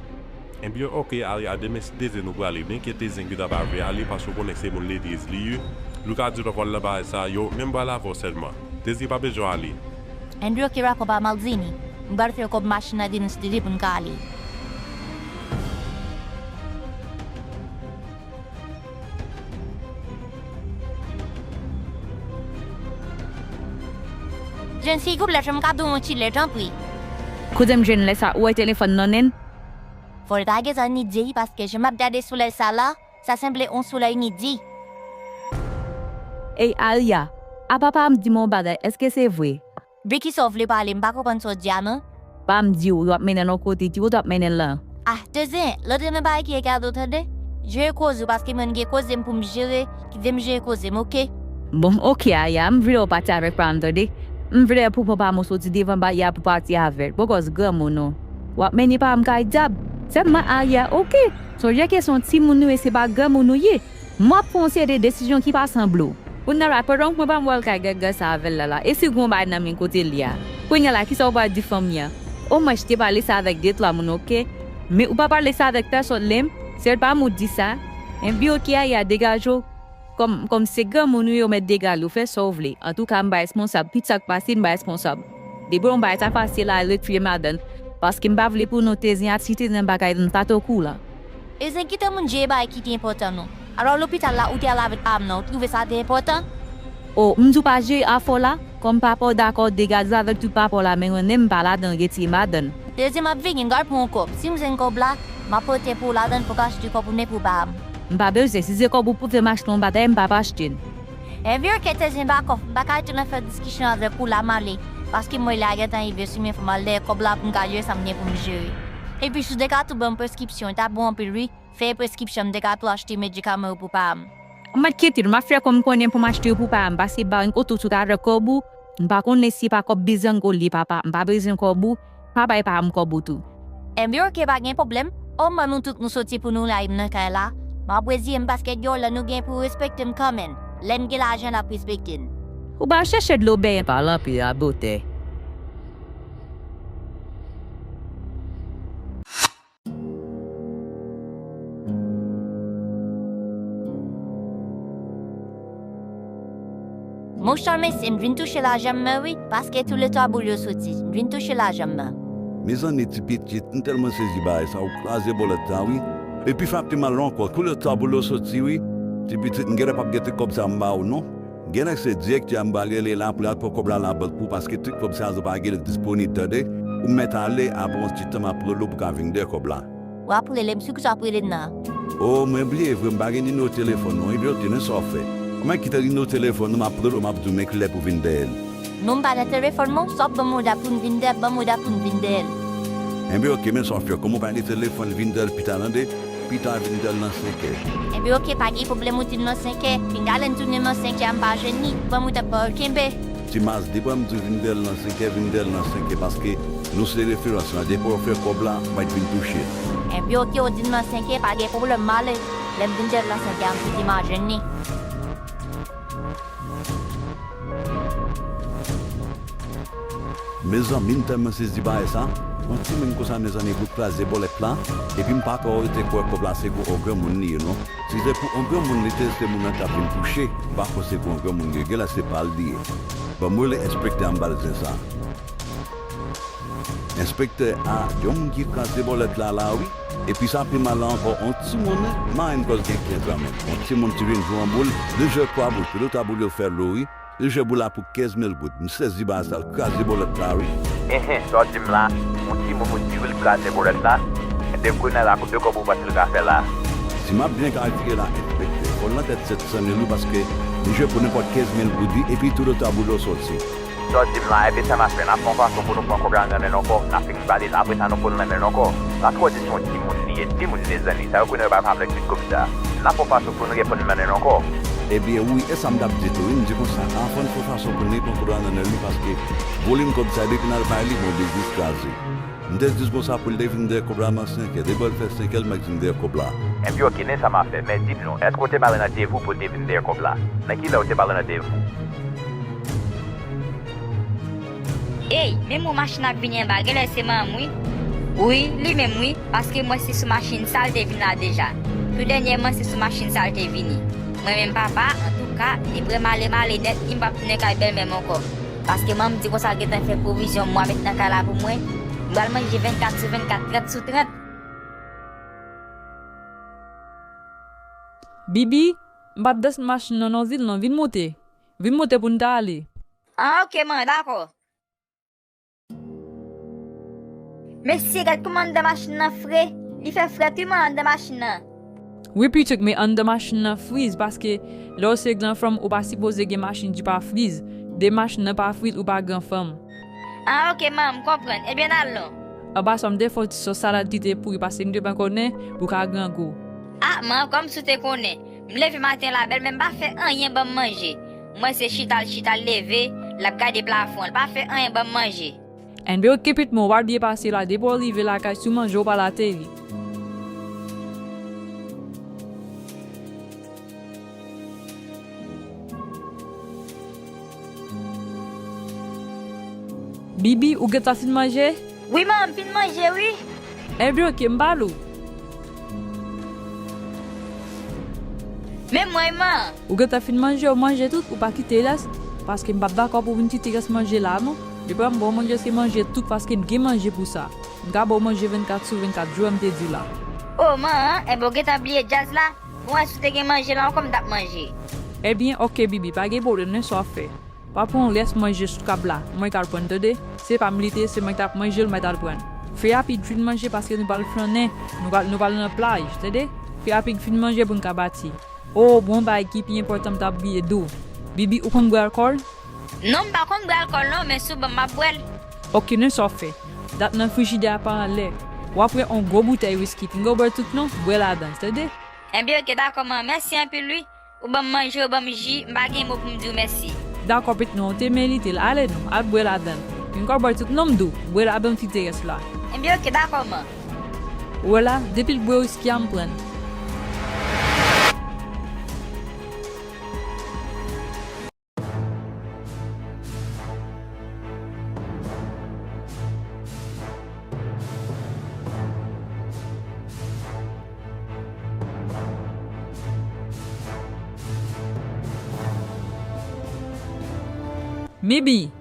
Enben oke, Alya, demen si Dezi nou prale, men ke Dezi gentan pa vle ale, paske w konnen se moun legliz li ye. Nou ka di l w ap al nan bagay sa yo, men m pral avè w sèlman. Dezi pa bezwen ale. Enben oke, dakò pa Maldini. M pral fè kòb machin nan demen si Dezi pou n ka ale. Jèn fi, silvouplè, fè m kado yon ti lè, tanpri. Kote m jwenn lè sa? Ou wè telefòn nan men l? Fò l ta gentan midi, paske jan m ap gade solèy sa la, sa sanble yon solèy midi. Ey, Alya, apa pa m di m yon bagay, èske se vre? De kisa w vle pale? M pa konprann sa w di a non. Pa m di w, yo ap mennen l yon kote, ki kote w ap mennen l lan? Ah, Tezen, lòt nan bagay ki egare w tande. Jere koze w, paske mwen gen koze m pou m jere, kite m jere koze m, oke? Bon, oke, Alya, m vle w pati avèk pa m tande. M vle pou papa m soti devan baryè a pou pati avè l. Poko granmoun ou. W ap mennen pa m kay dyab. Sèlman Alya, oke. Sonje ke se yon timoun ou ye, se pa granmoun ou ye. M ap pran yon seri de desizyon ki pa sanble w. Kounye a la, pandan w pran pa m wè l kay gagga sa avè l la la, e si gon bagay nan men kote l ye a? Kounye a la, kisa w pral di fanmi an? Omwen, te pale sa avèk de twa moun, oke? Men ou pa pale sa avèk pèsonn, Lem, sèl pa m ou di sa. Enben, oke, Alya, degaje w. Kòm, kòm se granmoun ou ye, ou mèt degaje w, fè sa w vle. Antouka, m pa responsab. Tout sa k pase, m pa responsab. Depi yon bagay ta pase la, retire m ladan l. Paske m pa vle pou nou te zen a ti te zen bagay nan tato kou la. E zen kite moun jere bagay ki te enpòtan non. Alò lopital la ou te al avèk pa m nan, ou twouve sa te enpòtan? O, m di w pa jere afè w la? Kòm papa w dakò degaje avèk tout papa w la, men mwen menm m pa ladan, retire m ladan. Dezye m ap vini, m pral pran yon kòb. Si m jwenn kòb la, m ap pote pou w ladan pou w ka achte kòb ou men pou pa m. M pa bezwen, si se kòb ou pou fè m achte yon bagay, m p ap achte l. Enben oke, te zen bakòf, m pa ka rete nan fè diskisyon avèk ou la, m ale. Paske m wè lè a gentan rive sou men, fò m al dèyè kòb la pou m ka jere sa m gen pou m jere. Epi si w te ka tou ban m preskripsyon, li ta bon anpil wi. Fè preskripsyon, m te ka tou achte medikaman yo pou pa m. Ou mèt kite l, m ap fè kòm m konnen pou m achte yo pou pa m, paske ba yon kote w sou ka avèk kòb ou, m pa konnen si pa kòb bizango li papa, m pa bezwen kòb ou, pa bay pa m kòb ou tou. Enben oke, pa gen pwoblèm. O mwen nou tout nou soti pou nou la nan kay la. M ap reziye m paske gen yon lè nou gen pou respekte m kanmenm. Lè n gen lajan n ap respekte n. Ou ba chèche dlo benyen pa lanpi a botè. Monchè mesye, m vin touche lajan m nan wi, paske tou le twa boul yo soti. M vin touche lajan m nan. Mezanmi ti pitit, m tèlman sezi bagay sa, ou kraze bòlèt la wi. Epi frape mal ankò, tou le twa boul yo soti wi. Ti pitit, m genlè p ap gen tout kòb sa m ba ou non. Genlè se direktè a m pral rele la pou l al pran kòb la labank pou ou, paske tout kòb sa yo pa genlè disponib tande. Ou mèt ale, apre yon ti tan m ap rele w pou w ka vin dèyè kòb la. W ap rele m sou kisa w ap rele m nan? O, mwen bliye vre, m pa gen nimewo telefòn non. Ebyen oke, men sa w fè. Ou mèt kite nimewo telefòn ou, m ap rele w, m ap di w men kilè pou w vin dèyè l. Non, m pa nan telefòn mwen, sa w ap ban m yon dat pou m vin dèyè l, ban m yon dat pou m vin dèyè l. Enben oke, men sa w fè. Kòm ou pa gen telefòn, vin dèyè l pita tande. Pita vin dèyè l nan senkè. Enben oke, pa gen pwoblèm, ou di m nan senkè. Pinga lè n tounen nan senkè a m pa jwenn li, ban m yon dat pa w kenbe. Ti mas, depi m di w vin dèyè l nan senkè, vin dèyè l nan senkè, paske nou se referans la. Depi w fè kòb la, mwen vin touche l. Enben oke, ou di m nan senkè, pa gen pwoblèm, m ale. Lè m vin dèyè l nan senkè a, m sezi m a jwenn li. Mezanmi, m tèlman sezi bagay sa. Yon timoun konsa, mezanmi, pou kraze bòlèt la. Epi m pa twò rete kwè kòb la se pou yon granmoun li ye non. Si se pou yon granmoun li te ye, se moun nan t ap vin touche. M pa kwè se pou yon granmoun li ye. Genlè se pa l li ye. Ban m rele enspektè a, m ba l zen sa. Enspektè a, gen yon moun ki kraze bòlèt la la wi. Epi sa pi mal la ankò, yon timoun wi, marenn kòz gen kenz an menm. Yon timoun ki vin jwe yon boul, li jwe twa boul, tou le twa boul yo fè dlo wi. Li jwe boul la pou kenz mil goud. M sezi bagay sa, l kraze bòlèt la wi. Enhen, sa w di m la, yon timoun ou di wi l kraze bòlèt la. Enben kounye a la, konbyen kòb ou panse l ka fè la? Si m ap byen kalkile la, enspektè, fò l nan tèt sèt san mil wi, paske li jwe pou nenpòt kenz mil goud wi, epi tou le twa boul yo soti. Sa w di m la, enben sa m ap fè, n ap fè yon fason pou nou pran kòb la nan men l ankò, n ap fin bale l, apre sa nou pran l nan men l ankò. Sa twò di se yon timoun li ye, timoun mezanmi, sa yo konnen yo pa ka avèk vit konsa. N ap fè yon fason pou nou reprann l nan men l ankò. Ebyen wi, e sa m t ap di tou wi, m di konsa, anvan n fè yon fason pou nou reprann kòb la nan men l wi, paske volim kòb sa depi n al bay li, bon biznis kraze. M te di l konsa pou l te vin dèyè kòb la nan senkè. Depi w al fè senkè, l mèt vin dèyè kòb la. Enben oke, men sa m ap fè. Men di m non, èske w te ba l randevou pou l te vin dèyè kòb la? Nan kilè w te ba l randevou? Ey, men mwen machin ap vini anba, genlè se manman m wi. Wi, li menm wi, paske m wè se sou machin sa l te vin la deja. Tou dènyèman se sou machin sa l te vini. Mwen menm papa, antouka, depi m ale m ale nèt, m p ap tounen kay bèlmè m ankò. Paske manman m di konsa l gentan fè pwovizyon mwa met nan kay la pou mwen. M pral manje vennkat sou vennkat, trant sou trant. Bibi, m p ap desann machin nan non, vin non, vin moute. Vin moute pou n ta ale. An, oke, man, dakò. Mesye, gad kòman anndan machin nan fre. Li fè frèt wi, man, anndan machin nan. Wi pitit, men anndan machin nan friz, paske lè w se gran fanm, ou pa sipoze gen machin ki pa friz. Depi machin nan pa friz, ou pa gran fanm. An, oke, man, m konprann. Ebyen, n al non. Anba sa, m te fè yon ti sòs salad ki te pouri, paske m te pa konnen pou w ka grangou. A, man, kòmsi w te konnen. M leve maten la bèl, men m pa fè anyen ban m manje. M wè se chita l chita, l leve, l ap gade plafon an, l pa fè anyen ban m manje. Enben oke pitit mwen, ou pa bliye pase la, depi w rive lakay, si w manje, ou pral ateri. Bibi, ou gentan fin manje? Wi, man, m fin manje, wi. Enben oke, m ba l ou. Men mwen, man. Ou gentan fin manje, ou manje tout, ou pa kite rès, paske m p ap dakò pou w vin kite rès manje la, non. Depi m ba w manje, se manje tout, paske n gen manje pou sa. M ka ba w manje vennkat sou vennkat, jan m te di w la. O, man, enben w gentan bliye djaz la? Bon, èske w te gen manje la ankò, m t ap manje. Ebyen, oke, Bibi, pa gen pwoblèm, men sa w ap fè. Pa pran yon rès manje sou tab la, mwen k al pran l, tande? Se pa m li te ye, se mwen k t ap manje l, mwen t al pran l. Fè rapid, fin manje, paske nou pral flannen, nou pral, nou pral nan plaj, tande? Fè rapid, fin manje pou n ka pati. O, bon, bagay ki pi enpòtan m t ap bliye di w. Bibi, ou konn bwè alkòl? Non, m pa konn bwè alkòl non, men si w ban m, m ap bwè l. Oke, men sa w ap fè. Dat nan frijidè a pa anlè. W ap pran yon gwo boutèy wiski, pinga w bwè tout non, bwè ladan l, tande? Enben, oke, dakò, man. Mèsi anpil, wi. Ou ban m manje, ou ban m ji, m pa gen mo pou m di w mèsi. Dakò, pitit, non, ou te merite l. Ale non, al bwè ladan l. Pinga w bwè tout non, m di w, bwè ladan l, ti te rès la. Enben, oke, dakò, man. Ou wè la, depi l bwè wiski a, m pran l. Bibi!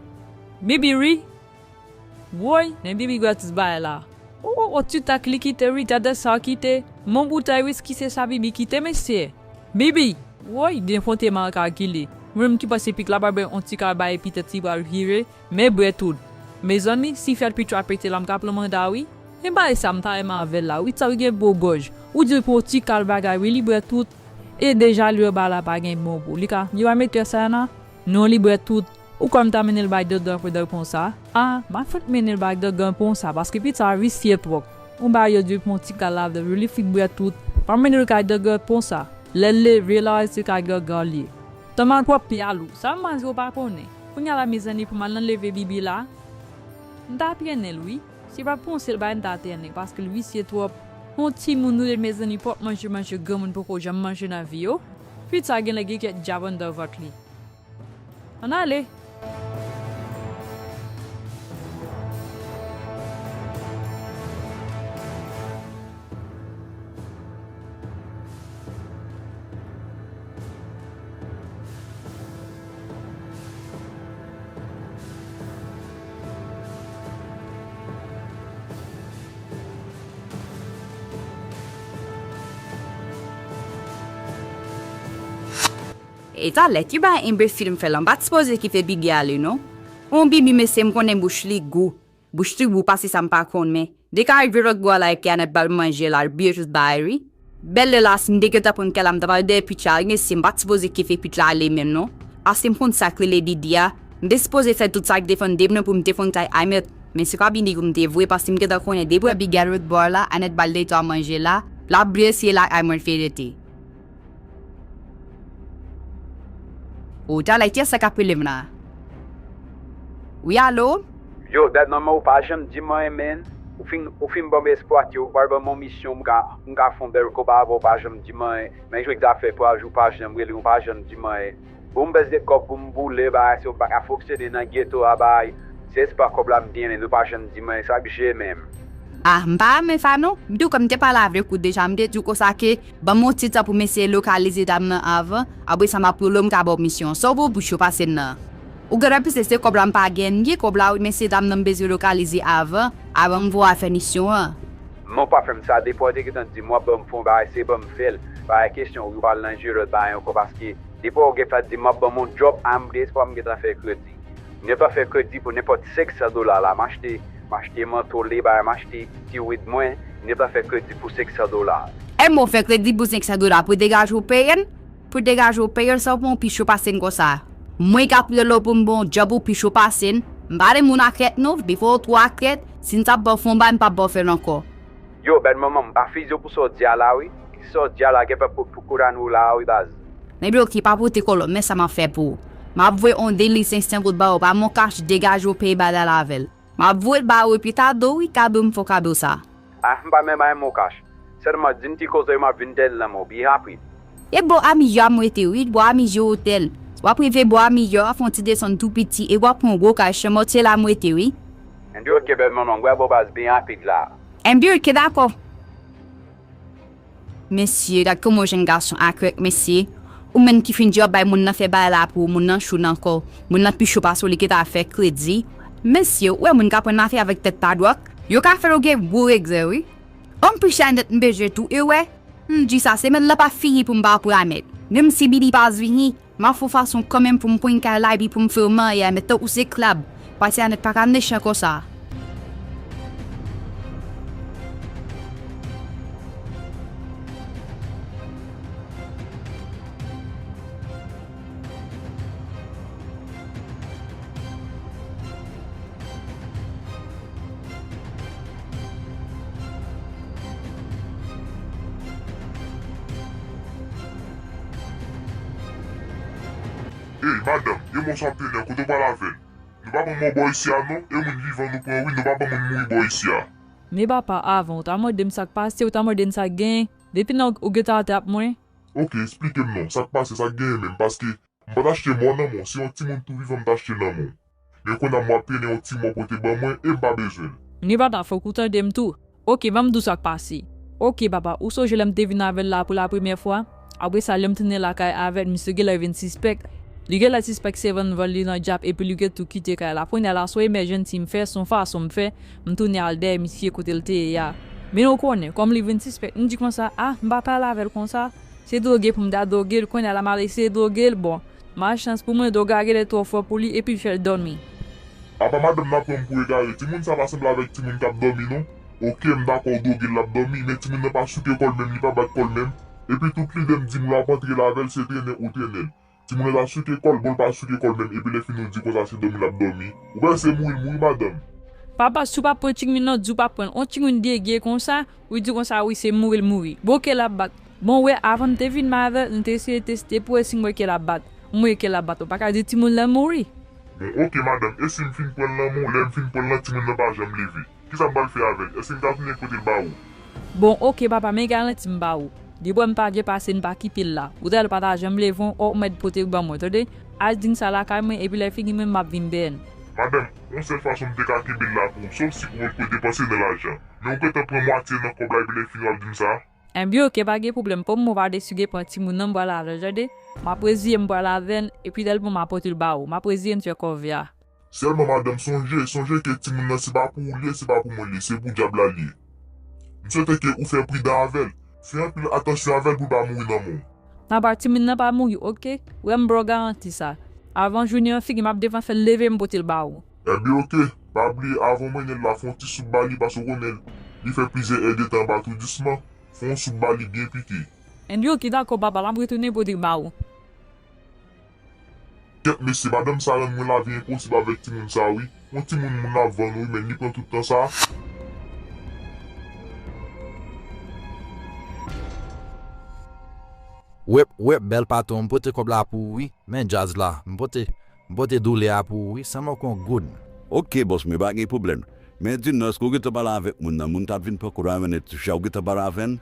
Bibi, wi! Woy, men Bibi bwè tout bagay la. O, o, o, ti tak li kite, wi, gade sa w kite. Mon boutèy wiski, se sa Bibi kite, mesye. Bibi! Woy, defonte mal kalkile. Mwen menm ki panse pik la pral bwè yon ti kal bay epi tèt li pral vire, men bwè tout. Mezanmi, si fyèl pito a pete la, m ka pran manda, wi. Men bagay sa, m ta renmen avè l la, wi, sa wi gen gwo gòj. Ou di l pran yon ti kal bagay, wi, li bwè tout. E deja li anba la pa gen bon pou li ka, li pa mete sa nan. Non, li bwè tout. Ou kwè m ta mennen l bay Dandan pou Dandan pran sa? A, m ap fèk mennen l bay Dandan pran sa, paske pitit sa visye twòp. Ou bay yo di pran ti kal ladan l, li fèk bwè tout. Pa mennen l kay Dandan pran sa. Lè l leve la, se kay Dandan l ye. Tan mal twòp pye a lou. Sa m di w pa konnen. Kounye a la, mezanmi, pou m al nan leve Bibi la, m ta trennen l, wi. Se pa panse l bay m ta trennen, paske l visye twòp. Yon timoun ou ye, mezanmi, pòp manje, manje granmoun poko janm manje nan vi yo. Pitit sa genlè gen kèk dyab anndan vant li. Ann ale! E talè, ki bagay enbesil m fè la? M pa t sipoze kite Bibi ale, non. On Bibi, mesye, m konnen bouch li gou. Bouch li gou pase sa m pa konn, men. Dekay vye lòt bò la epi Anèt ba l manje la, l bliye tout bagay, wi. Bèl lè la, si m te gentan pran kè la, m ta pral dèyè pitit la, wi, mesye, m pa t sipoze kite pitit la ale menm, non. Paske m konn sa k rele Didi a. M te sipoze fè tout sa k defann de m nan pou m defann kay Anèt. Men se pa Bibi pou m te voye, paske m gentan konnen depi w wè Bibi al lòt bò la, Anèt ba l de twa manje la, l ap bliye si e lakay mwen l te rete. O, talè, kiyès sa k ap rele m la? Wi, alo? Yo, dat manman, ou pa janm di m anyen, man. Ou fin, ou fin ban m espwa ke ou pral ban m yon misyon, m ka, m ka fè yon bèl kob avè w, ou pa janm di m anyen. Men jodi a fè twa jou, ou pa janm rele m, ou pa janm di m anyen. Bon, m bèz de kòb pou m boule, bagay, si w pa ka fonksyone nan geto a, bagay. Se espwa kòb la m gen, men ou pa janm di m anyen, sa k je menm. A, m pa renmen sa non. M di w kòm m te pale avèk ou deja, m te di w konsa ke ban m yon ti tan pou m eseye lokalize dam nan avan. Apre sa, m ap rele w, m ka ba w misyon an. Sa w pou picho pase n nan? Ou gentan panse se kòb la m pa gen, m gen kòb la wi, men se dam nan m bezwen lokalize avan, avan m voye al fè misyon an. Non, pa fè m sa, depi w te gentan di m w ap ban m fè yon bagay, se ban m fè l. Pa gen kesyon, ou pral nan jere lòt bagay ankò, paske depi w gentan di m w ap ban m yon djòb, a m gen espwa m gentan fè kredi. M gentan fè kredi pou nenpòt senk san dola la. M achte, m achte manto, le bagay, m achte ti wid mwen. M gentan fè kredi pou senk san dola. Enben w fè kredi pou senk san dola pou degaje w peye n? Pou degaje w peye n san w pran yon picho pase n konsa? Mwen k ap rele w pou m ba w yon djòb ou picho pase n? M pa renmen moun akrèt non, bifo w twò akrèt, si n t ap ba w fè yon bagay, m p ap ba w fè l ankò. Yo, bèl manman, m pa fize w pou sa w di a la wi. Sa w di a la gentan pou, pou kourane w la wi baz. Ebyen oke, pa pote kòlòt, men sa m ap fè pou ou. M ap voye yon deli senk san goud ba ou pa mon kach, degaje w peye bagay la avè l. M ap voye l ba ou epi kado wi, kado m fè w kado sa. Ah, m pa menm ay mon kach. Sèlman di n ki kote m ap vin tèl nan men w, byen rapid. E bò Amiyò a m rete wi, bò Amiyò otèl. W ap rive bò Amiyò a, fè yon ti desann tou piti, e w ap pran yon gwo kay, Chanmòtye la m rete wi. Enben oke bèl manman, m pral ba w baz byen rapid la. Enben oke, dakò. Mesye, gad kòman yon jèn gason akrèk, mesye. Ou menm ki fin di w ap bay moun nan fè bagay la pou ou, moun nan cho nan kò w. Moun nan pi cho pase w, li gentan fè kredi. Mesye, ou wè moun k ap pran afè avèk tèt pa dwòk. Yo ka fè yo gen gwo regrè, wi. Anpil chay nèt m bezwen tou, e wè. M di sa, semèn lan p ap fini pou m pa pran mèt. Menm si Billy pa vini, m ap fè yon fason kanmenm pou m pran kay la epi pou m fè yo marye a, men tankou se klab. Pati a nèt pa ka mechan konsa. Ey, madanm, gen mòso ap trennen, kote w pral avè l? Nou pa pran mò bò isi a non, e moun vivan nou pran wi, nou pa pran moun mouri bò isi a. Men papa, avan ou ta mande m sa k pase, ou ta mande m sa k genyen. Depi nan ou gentan atè ap mwen. Oke, esplike m non, sa k pase, sa k genyen menm, paske m pa t achte mò nan men w, se yon timoun tou vivan m t achte nan men w. Men kounye a m w ap trennen yon ti mò pote ban mwen e m pa bezwen l. Ni pata fòk ou tande m tou. Oke, ban m di w sa k pase. Oke, papa, ou sonje lè m te vin avè l la pou lapremyè fwa? Apre sa, lè m tounen lakay avè l, misye genlè vin sispèk. Li genlè sispèk se vann van li nan dyab epi li gentan kite kay la. Kounye a la, se yon emèjènsi m fè, se yon fason m fè, m tounen al dèyè misye kote l te ye a. Men ou konnen, kòm li vin sispèk, m di konsa, a, m pa pale avè l konsa. Se dwoge pou m ta dwoge l, kounye a la m al eseye dwoge l, bon, malchans pou mwen, dwòg la genlè twò fò pou li epi l fè l dòmi. Apa madanm nan pran m pou egare, timoun sa pa sanble avèk timoun k ap dòmi non. Oke, m dakò w dwoge l l ap dòmi, men timoun nan pa souke kò l menm, li pa bat kò l menm. Epi tout lide m di m w ap antre l avè l, se trennen ou trennen l. Timoun nan ta souke kò l, bon l pa souke kò l menm, epi lè fini w di konsa se dòmi l ap dòmi. Ou panse se mouri l mouri madanm? Papa, si w pa pran timoun nan, di w pa pran l. On timoun degre konsa, ou di konsa wi se mouri l mouri. Bon ke l ap bat. Bon, wè, avan m te vin m avè l, m te eseye teste pou wè si m wè ke l ap bat. M wè ke l ap bat. Ou pa ka di timoun nan mouri. Bon, oke, madanm, e si m fin pran l nan men w, lè m fin pran l nan, timoun nan pa janm leve? Kisa m pral fè avè l? Èske m ka tounen pote l ba ou? Bon, oke, papa, men garanti m ba ou. Depi w wè m pa gen pase n pa kite l la. Ou ta wè l pa ta janm leve, on, ou mèt pote l ban mwen, tande? Al di n sa lakay mwen, epi lè fini mwen, m ap vin dèyè n. Madanm, yon sèl fason m te ka kenbe l la pou ou, sòf si ou wè l pou depanse nan lajan. Men ou gentan pran mwatye nan kòb la epi lè fini w ap di m sa? Enben, oke, pa gen pwoblèm. Kòm mwen pa deside pran timoun nan, m pral avè l, tande? M ap reziye m pral avè l, epi lè l bon, m ap pote l ba ou. M ap reziye n fè kòve a. Sèlman, madanm, sonje, sonje ke timoun nan se pa pou ou li ye, se pa pou mwen li ye, se pou dyab la li ye. M swete ke ou fè pridan avè l. Fè anpil atansyon avè l pou l pa mouri nan men w. Napa timoun nan pa mouri, oke? Wè m ba w garanti sa. Avan jounen an fini, m ap devan fè l leve m pote l ba ou. Enben, oke. Pa bliye, avan w mennen l la, fè yon ti soup ba li, paske w konnen li fè plizyè èdtan anba tou disman. Fè yon soup ba li byen pike. Enben, oke, dakò, papa, m ap retounen pote l ba ou. Kèt mesye, madanm sa rann mwen lavi enposib avèk timoun sa wi. Yon timoun moun ap vann wi, men li pran tout tan sa. Wèp, wèp, bèl patwon, m pote kòb la pou ou wi. Men djaz la, m pote, m pote doulè a pou ou wi, sèlman kon goud. Oke, bòs mwen, pa gen pwoblèm. Men di m non, èske w gentan pale avèk moun nan? Moun k ap vin pran kòb la, mennen ti chè, ou gentan pale avè l?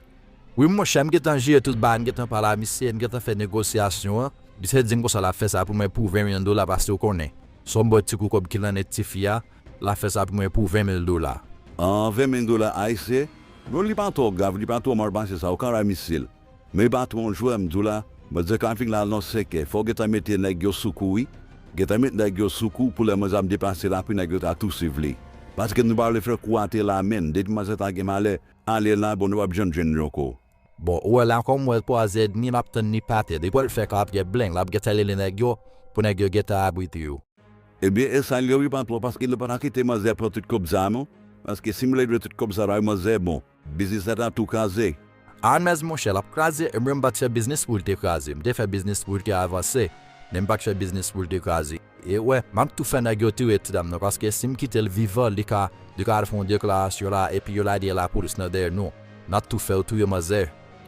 Wi, monchè, m gentan jere tout bagay, m gentan pale a misye, m gentan fè negosyasyon an. Misye di m konsa l ap fè sa pou mwen pou ven mil dola, paske w konnen, se yon bon ti kou kòb ki nan men tifi a, l ap fè sa pou mwen pou ven mil dola. An, ven mil dola ayisyen? Bon, li pa twò grav, li pa twò mal pase sa, ou ka bay misye l. Men patwon, jwè m di w la, manzè ka vin la nan senkè, fò w gentan mete nèg yo sou kou wi. Gentan met nèg yo sou kou pou lè manzè ap deplase la, pou nèg yo ta tou swiv li. Paske nou pa vle fè kou a te la menm, depi manzè ta gen malè, ale la, bon, nou p ap janm jwenn li ankò. Bon, ou wè la, kòm m wè l twazyè edmi, m ap tann li pa tè. Depi w wè l fè ka, l ap gen blen, l ap gentan rele nèg yo, pou nèg yo gentan abrite yo. Ebyen, e sa l ye wi, patwon, paske nou pa ta kite manzè pran tout kòb sa a non. Paske si m leve tout kòb sa la, manzè, bon, biznis la ta tou kraze. Anmèz monchè, l ap kraze, e mwen m pa t fè biznis pou l te kraze. M te fè biznis pou l te avanse, men m pa t fè biznis pou l te kraze. E wè, m ap tou fè nèg yo touye ti dam nan, paske si m kite l vivan, li ka, li ka al fè yon deklarasyon la, epi yo lage lapolis nan dèyè nou. M ap tou fè yo touye manzè.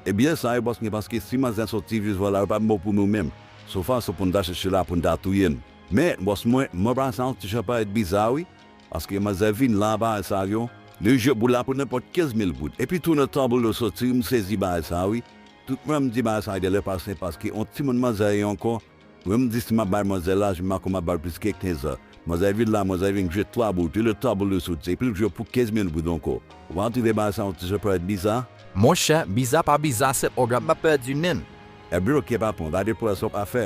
Ebyen, sa e bòs mwen, paske si manzè soti vivan la, yo p ap bon pou nou menm. Se yon fason pou n ta chèche la, pou n ta touye n. Men, bòs mwen, mwen pa sa yon ti jan parèt biza wi. Paske manzè vin la, bagay sa yo, li jwe boul la pou nenpòt kenz mil goud. Epi tou nan tablo soti, m sezi bagay sa wi. Tout mwen m di bagay sa de lè pase, paske yon timoun manzè ye ankò. Mwen m di si m ap bay manzè laj, m pa konn m ap bay l plis ke kenz an. Manzè vin la, manzè vin jwe twa boul, tou le twa boul yo soti, epi l jwe pou kenz mil goud ankò. Ou pa twouve bagay sa yon ti jan parèt biza? Monchè, biza pa biza, se pwogram m ap pèdi menm. Ebyen oke patwon, gade pou wè sa w ka fè.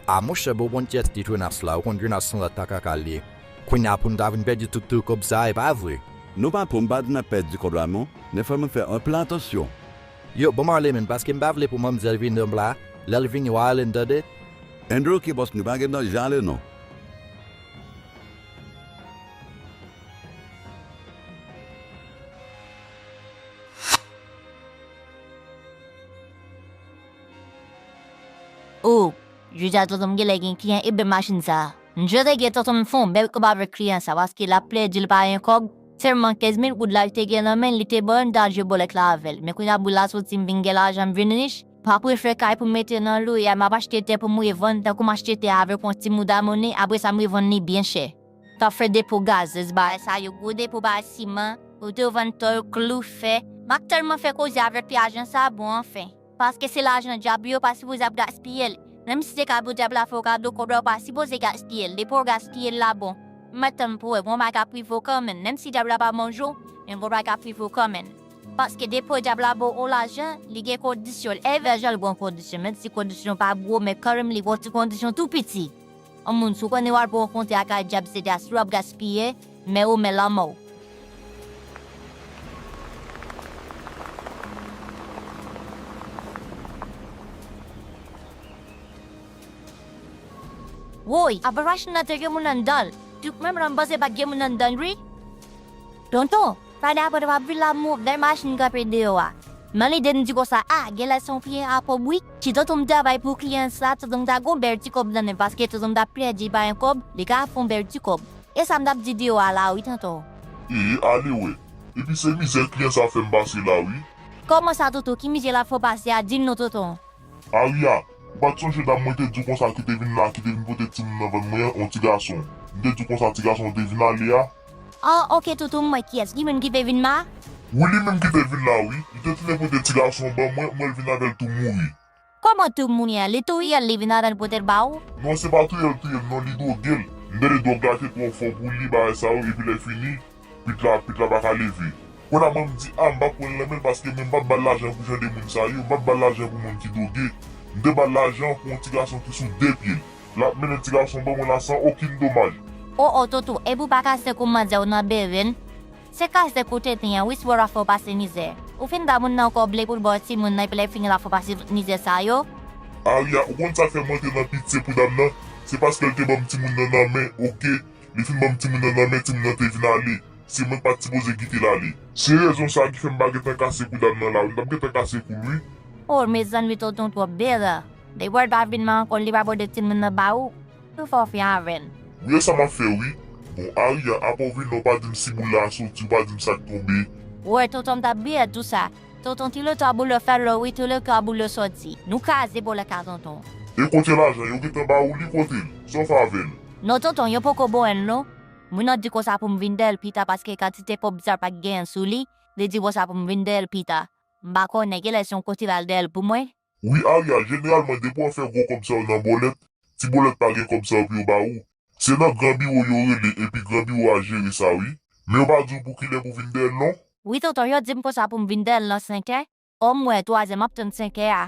A monchè, bon, bon, tèt li Jonas la, ou konn Jonas se yon lòt pakaka li ye. Kounye a pou n ta vin pèdi tout, tout kòb sa a, e pa vre? Non, patwon, m pa di n ap pèdi kòb la non, men fò nou fè anpil atansyon. Yo, ban m ale, menn, paske m pa vle pou manmzèl vin nan pla, lè l vini, w a ale, n tande? Andrew, ki bòs, nou pa gen tan jan ale non. O, jodi a tonton m genlè gen kliyan, e bèl machin sa. M jere gen tonton m fè yon bèl kòb avèk kliyan sa, paske l ap plede di l pa gen kòb. Sèlman kenz mil goud la li te gen nan men l, li te ban m, m t al jwe bòlèt la avè l. Men kounye a boul la soti, m vin gen lajan, m vin rich. M pa prefere kay pou m mete nan lwe a, m ap achte tè pou m revann, tankou m achte tè a avèk yon ti mouda monnen, apre sa m revann li byen chè. T ap fè depo gazez, bagay sa yo, gwo depo bagay siman, ou te vann tòl, klou, fè. M ap tèlman fè koze avèk pye ajan sa, bon, anfen. Paske se lajan dyab, yo pa sipoze ap gaspiye l. Menm si se ka pou dyab la fè w kado kòb la, ou pa sipoze gaspiye l. Depi w gaspiye l la, bon. M mèt tann pou wè, bon, bagay k ap rive w kanmenm. Menm si dyab la pa manje w, men bon, bagay k ap rive w kanmenm. Paske depi dyab la ba w lajan, li gen kondisyon l. Evè jan l ba w kondisyon, menm si kondisyon pa gwo, men kanmenm li ba w ti kondisyon tou piti. Yon moun, si w konnen w al pran yon kontra ak dyab, se ta si w ap gaspiye, men ou, men lanmò w. Woy, apa machin nan te gen moun anndan l? Tout menm jan m panse pa t gen moun anndan l, wi. Tonton, pa daprè w ap vin la m wè machin kanpe deyò a. Nan lide m di konsa, a, genlè se yon kliyan a kòb wi. Si tonton m travay pou kliyan sa, tonton m ta gon bèl ti kòb nan men paske tonton m ta plede pa gen kòb, li ka fè yon bèl ti kòb. E sa m t ap di deyò a la wi, tonton. E, ale wè. Epi se mizè kliyan sa fè m pase la wi. Kòman sa, tonton? Ki mizè l ap fè w pase a? Di m non, tonton. Aria, ou pa t sonje dam mwen te di w konsa ki te vin la, ki te vin pote timoun nan vann mwen an, yon ti gason. M te di w konsa ti gason an te vin ale a? Ah, oke, tonton, m wè kiyès. Li menm ki te vin la? Wi, li menm ki te vin la, wi. Li te tounen pote ti gason an ban mwen, m wè l vin avè l tou mouri. Kòman tou mouri a? Li touye l, li vin avè l pote l ba ou? Non, se pa touye l, touye l, non, li dwoge l. M tande dwòg la te twò fò pou li, bagay sa yo, epi lè fini, pit la, pit la pa ka leve. Kounye a mwen m di, a, m p ap pran l nan men l paske mwen m p ap ba l lajan pou jan de moun sa yo, m p ap ba l lajan pou moun ki dwoge. M te ba l lajan pou yon ti gason ki sou de pye l. L ap mennen ti gason ban mwen la san okenn domaj. O, o, tonton, epi w pa ka sèk yon manzè w nan beren? Se ka sèk ou te ten an, wi, si w ap fè w pase mizè. Ou fin ba moun nan kòb li pou l ba w timoun nan, epi lè fini l ap fè w pase tout mizè sa yo? Aria, ou konn sa k fè mwen te nan pitye pou dam nan? Se paske l te ban m timoun nan nan men, oke? Li fin ban m timoun nan nan men, timoun nan te vin ale. Se mwen k pa t sipoze kite l ale. Se rezon sa ki fè m pa gentan kase kou dam nan la wi, m t ap gentan kase kou l wi. O, mezanmi, tonton twòp bèl. Depi w pa vin la ankò, li pa pote timoun nan ba ou. Ou fè w fè avè l. Wi, e sa m ap fè wi. Bon, Aria, apa w vin la, ou pa di m si boul la soti, ou pa di m sa k tonbe. Wè, tonton m t ap bliye tou sa. Tonton, ti le twa boule fè lò wi, ti le twa boule soti. Nou kraze bòlèt la, tonton. E kote lajan? Yo gentan ba ou li, kote l? Sa w fè avè l? Non, tonton, yo poko ba w l non. Moun nan di konsa pou m vin dèyè l pita paske kantite kòb sa pa t genyen sou li, li di konsa pou m vin dèyè l pita. M pa konnen, genlè se yon kote l al dèyè l pou mwen. Wi, Aria, jeneralman, depi w ap fè gwo kòb sa yo nan bòlèt, ti bòlèt pa gen kòb sa yo pou yo ba ou. Se nan gran biwo yo rele, epi gran biwo a jere sa, wi. Men yo pa di w pou kilè pou vin dèyè l, non? Wi, tonton, yo di m konsa pou m vin dèyè l nan senkè. O, m wè twazyè, m ap tann senkè a.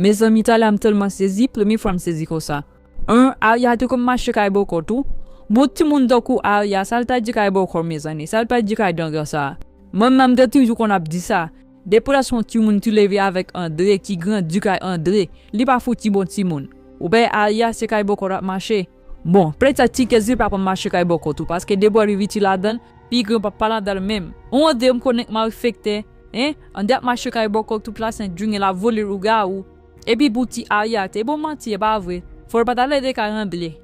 Mezanmi, talè a m tèlman sezi, premye fwa m sezi konsa. An, Aria te konn mache kay bòkò tou. Bon, timoun tankou Aria, sa l ta di kay bòkò, mezanmi, sa l ta di kay danga sa. Mwen menm, m te toujou konn ap di sa. Depi w ta se yon timoun ki leve avèk Andre, ki grandi kay Andre, li pa fouti bon timoun. Ou wè Aria, se kay bòkò l ap mache. Bon, petèt ti kèz li pa konn mache kay bòkò tou, paske depi w rive ti ladan l, pi gran p ap pa ladan l menm. Ou Andre m konnen k malfektè, en? Andre ap mache kay bòkò tout lasent jounen, l ap vole lougawou. Epi pou ti Aria, te bon manti, e pa vre. Fò l pa t al ede kay Andre.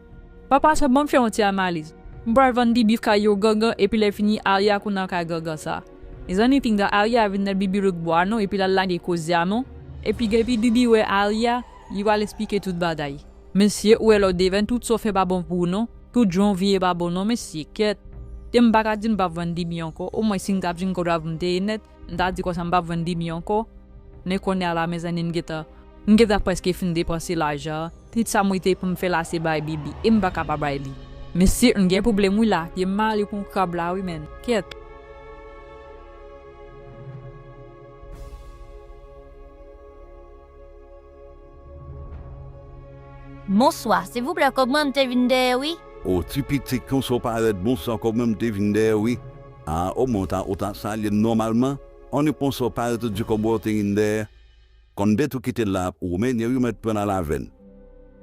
Papa sa ban m fè yon ti analiz. M pral vann bibif kay yon gangan epi lè fini Aria konn al kay gangan sa. Mezanmi pinga Aria vin nan bibi lòt bò a non epi l al lage koze a non. Epi depi bibi wè Aria, li pral esplike tout bagay. Mesye, ou wè lè w devan tout sa w fè pa bon pou ou non. Tout jan w vire pa bon non mesye, kèt. Te m pa ka di m p ap vann bibi ankò, omwen si m t ap jwenn kòb la pou m te ye nèt, m ta di konsa m p ap vann bibi ankò. Men kounye a la mezanmi m gentan M gentan prèske fin depanse lajan an. Tout sa m rete pou m fè la se bay Bibi. E m pa ka pa bay li. Mesye, m gen pwoblèm wi la. Pye m mare kon krab la wi, menn. Kèt. Bonswa, silvouplè, kòb mwen m te vin dèyè wi. O, ti pitit, konsa w parèt, bonswa, kòb mwen m te vin dèyè wi. A, omwen ou ta, ou ta salye m nòmalman. An repons, w parèt ou di kòb ou te gen dèyè. Konn bèt ou kite l la ap ou, men, wi, ou mèt pran l al avè l.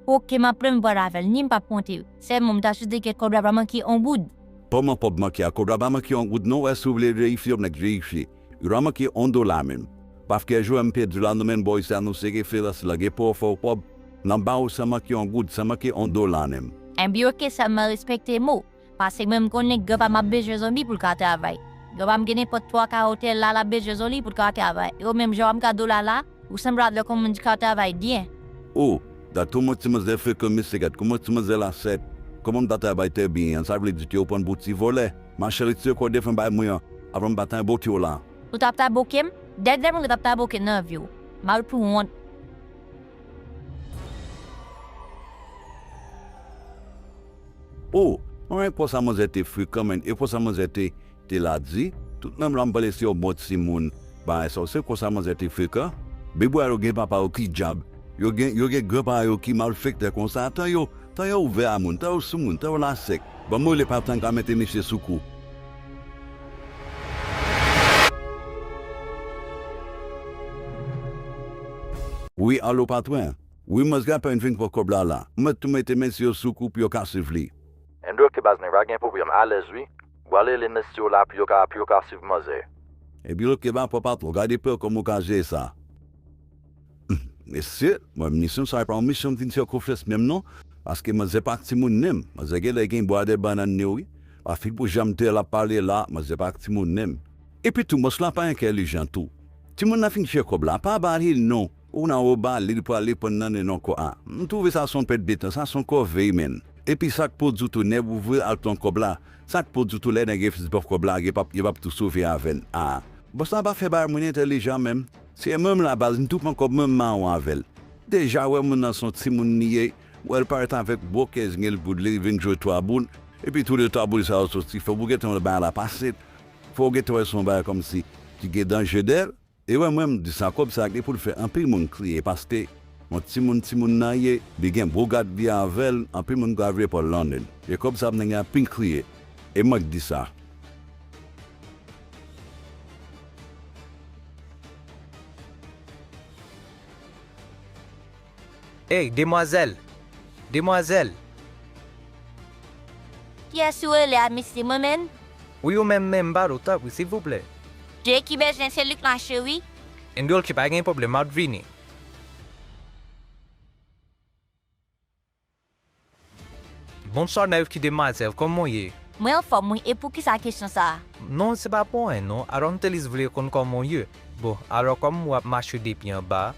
Oke, m ap pran m pran l avè l, ni m p ap konte. Sèlman, m ta swete ke kòb la pa manke yon goud. Kòman kòb manke a? Kòb la pa manke yon goud, non, wè, si w vle verifye, w mèt verifye. Li pa manke yon dola menm. Paske jou m pèdi la, nou menm bò isi a, nou se referans lan, gen pou w fè w kòb. Nan ba ou san manke yon goud, san manke yon dola menm. Enben, oke, sèlman respekte mo. Paske mwen m konnen granpa m ap bezwen zanmi pou l ka travay. Granpa m gen nenpòt twa ka otèl la, l ap bezwen zanmi pou l ka travay. E ou menm jan w ap gade w la la, ou sanble avèk yon moun ki ka travay byen. O, gad kòman ti manzè frekan mesye, gad kòman ti manzè la sèk. Kòman m ta travay trè byen an, sa vle di ke ou pran m pou ti vòlè. Machè, retire kò w devan bay mwen an, avan m pa taboke w la. Ou t ap taboke m? Dènye moun ki t ap taboke nan vi w. Mal pou wont. O, mwen, konsa manzè te frekan, menn. E konsa manzè te, te ladi. Tout menm la m pale se yon bon timoun. Bagay sa, se konsa manzè te frekan. Beboula yo gen papa yo ki dyab. Yo gen, yo gen granpa yo ki malfektè konsa. Tan yo, tan yo ouvè a moun, tan yo sou moun, tan yo lasèk. Ban m rele patnè m ka mete misye sou kou. Wi, alo, patwon. Wi, manzè a pa vin pran kòb la la. Mwen tou mete mesye yo sou kou pou yo ka swiv li. Enben oke baz, nèg pa gen pwoblèm, alèz wi. Bwale le mesye yo la pou yo ka, pou yo ka swiv manzè. Ebyen oke, pa pran patwon, gade pè kòman ou ka jere sa. Mesye, mwen misyon sa pa yon misyon m vin fè konfyans menm non, paske manzè pa ak timoun menm, manzè genlè gen bwa de bannann li wi. Pa fin pou jan m te l ap pale la, manzè pa ak timoun menm. Epi tou, mons la pa entèlijan tou. Timoun nan fin fè kòb la, pa ba li l non. Ou nan ou ba li l pou al reponn nan nen non kò a. M twouve sa se yon pèt de tan, sa se yon kòve, menn. Epi sa k pwodui tou, nèg ou vre al pran kòb la. Sa k pwodui tou, lè nèg yo fin pran kòb la, yo p ap, yo p ap tou sove avè l. A. Bòs la pa fè bagay moun entèlijan menm. Se menm la baz, m tou pran kòb mwen m mawon avè l. Deja wè moun nan se yon timoun li ye, wè l parèt avèk bwokè zen l goud li, li vin jwe twa boul, epi tou de twa boul sa yo soti, fò w gentan wè bagay la pase, fò w gentan wè se yon bagay kòmsi ki gen danje dèyè l. E wè mwen m di sa, kòb sa gen pou l fè anpil moun kriye, paske yon timoun timoun nan ye, li gen bwo gad li avè l, anpil moun ka vle pran l nan nen l. E kòb sa ap nèg la pi kriye. E mwen k di sa. Ey, demwazèl! Demwazèl! Kiyès ou rele a, mesye? Mwen menm? Wi, ou menm menm, m pale w, tanpri, silvouplè. Jay ki bezwen, se li k mache, wi. Enben oke, pa gen pwoblèm, m ap vini. Bonswa, Nayv ki demwazèl, kòman w ye? Mwen anfòm, wi, e poukisa kesyon sa a? Non, se pa pou anyen, non. Alò, m te jis vle konn kòman w ye. Bon, alò, kòm w ap mache depi anba,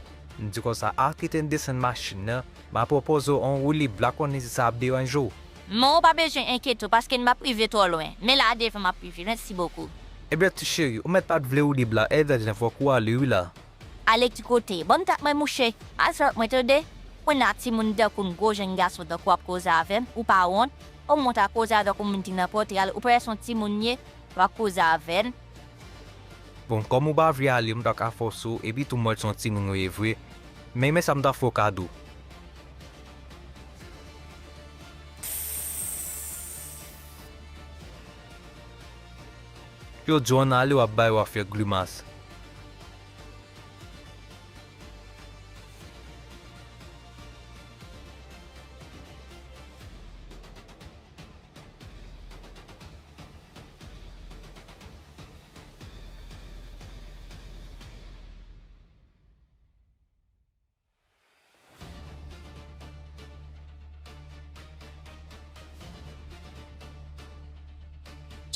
m di konsa, a, kite m desann machin nan, m a pwopoze w yon woulib la, konnen si sa ap deranje w. Non, ou pa bezwen enkyete w, paske m p ap rive twò lwen. Men la a devan m ap rive. Mèsi bokou. Ebyen, ti cheri, ou mèt pa t vle woulib la, e lè fòk ou ale, wi, la. Ale ki kote? Ban m tèt mwen mouche. Al sot mwen tande. Kounye a timoun tankou m, gwo jèn gason tankou w ap koze avè m, ou pa wont? Omwen w ta koze avèk yon moun ki nan pòtre a, ou parèt se yon timoun ye, w ap koze avè l. Bon, kòm ou pa vle ale, m pa ka fòse w, epi tou m wè se yon timoun ou ye vre. Men, men sa m ta fè w kado. Yo di w ann ale, w ap bay, w ap fè grimas.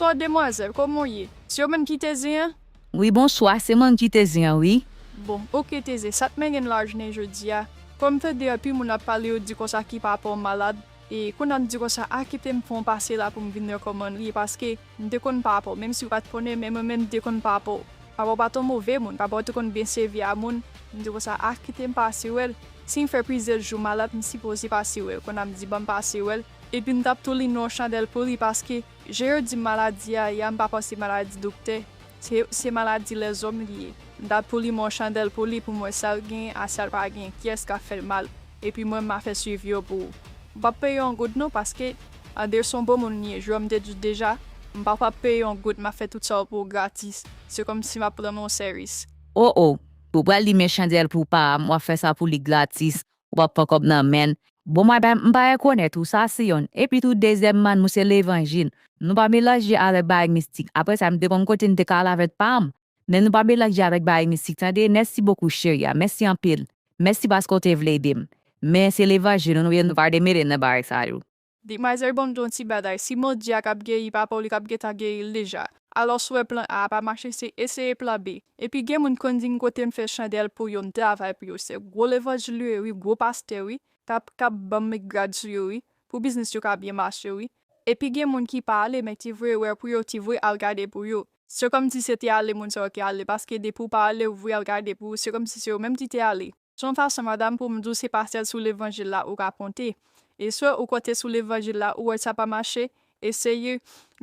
Bonswa, demwazèl, kòman w ye? Se ou menm ki Teze an? Wi, bonswa, se mwen ki Teze an, wi. Bon, oke, Teze, sa t mennen l la jounen jodi a. Kòm m tande anpil moun ap pale, yo di konsa ki papa w malad, e kounye a m di konsa, a, kite m fè yon pase la pou m vin wè kòman l ye, paske m te konn papa w, menm si w pa t konnen, men mwen menm m te konn papa w. Papa w pa t yon move moun, papa w te konn byen sèvi a moun. M di konsa, a, kite m pase wè l. Si m fè plizyè jou malad, m sipoze pase wè l. Kounye a m di, ban m pase wè l. Epi m t ap tou limen yon chandèl pou li, paske jan yo di m maladi a ye a, m pa panse maladi doktè. Se, se maladi lèzòm li ye. M t ap tou limen yon chandèl pou li, pou m wè sa l gen, a sa l pa gen, kiyès k ap fè l mal. Epi mwen, m a fè swivi yo pou ou. M p ap peye yon goud non, paske Anderson bon moun li ye, jan m te di w deja, M pa p ap peye yon goud, m ap fè tout sa yo pou ou gratis. Se kòmsi m ap rann ou yon sèvis. O o, ou pral limen chandèl pou pa m, w ap fè sa pou li gratis, ou p ap pran kòb nan men l. Bon, madanm, m pa rekonèt ou, sa se yonn. Epi tou, dezyèmman, nou se levanjil. Nou pa melanje avèk bagay mistik. Apre sa, m te konn kote m te ka al avèk pa m. Men nou pa melanje avèk bagay mistik, tande? Mèsi bokou, cheri a. Mèsi anpil. Mèsi paske w te vle ede m. Men se levanjil nou ye, nou pa demele nan bagay sa yo. Demwazèl, ban m di w yon ti bagay. Si Bondye a k ap geri, papa w li k ap gentan geri l deja. Alò, si w wè plan A a pa mache, se eseye plan B. Epi gen moun k konn di m kote m fè chandèl pou yo, m travay pou yo. Se gwo levanjil yo ye, wi, gwo pastè, wi, k ap, k ap ban m met grad sou yo, wi, pou biznis yo ka byen mache, wi. Epi gen moun ki pa ale, men ki voye wè pou yo, ki voye al gade pou yo. Se kòmsi se te ale moun sa yo ki ale, paske depi w pa ale, ou voye al gade pou ou, se kòmsi se yo menm ki te ale. Se yon fason, madanm, pou m di w se pa sèl sou levanjil la ou ka konte. E si w konte sou levanjil la, ou wè sa pa mache, eseye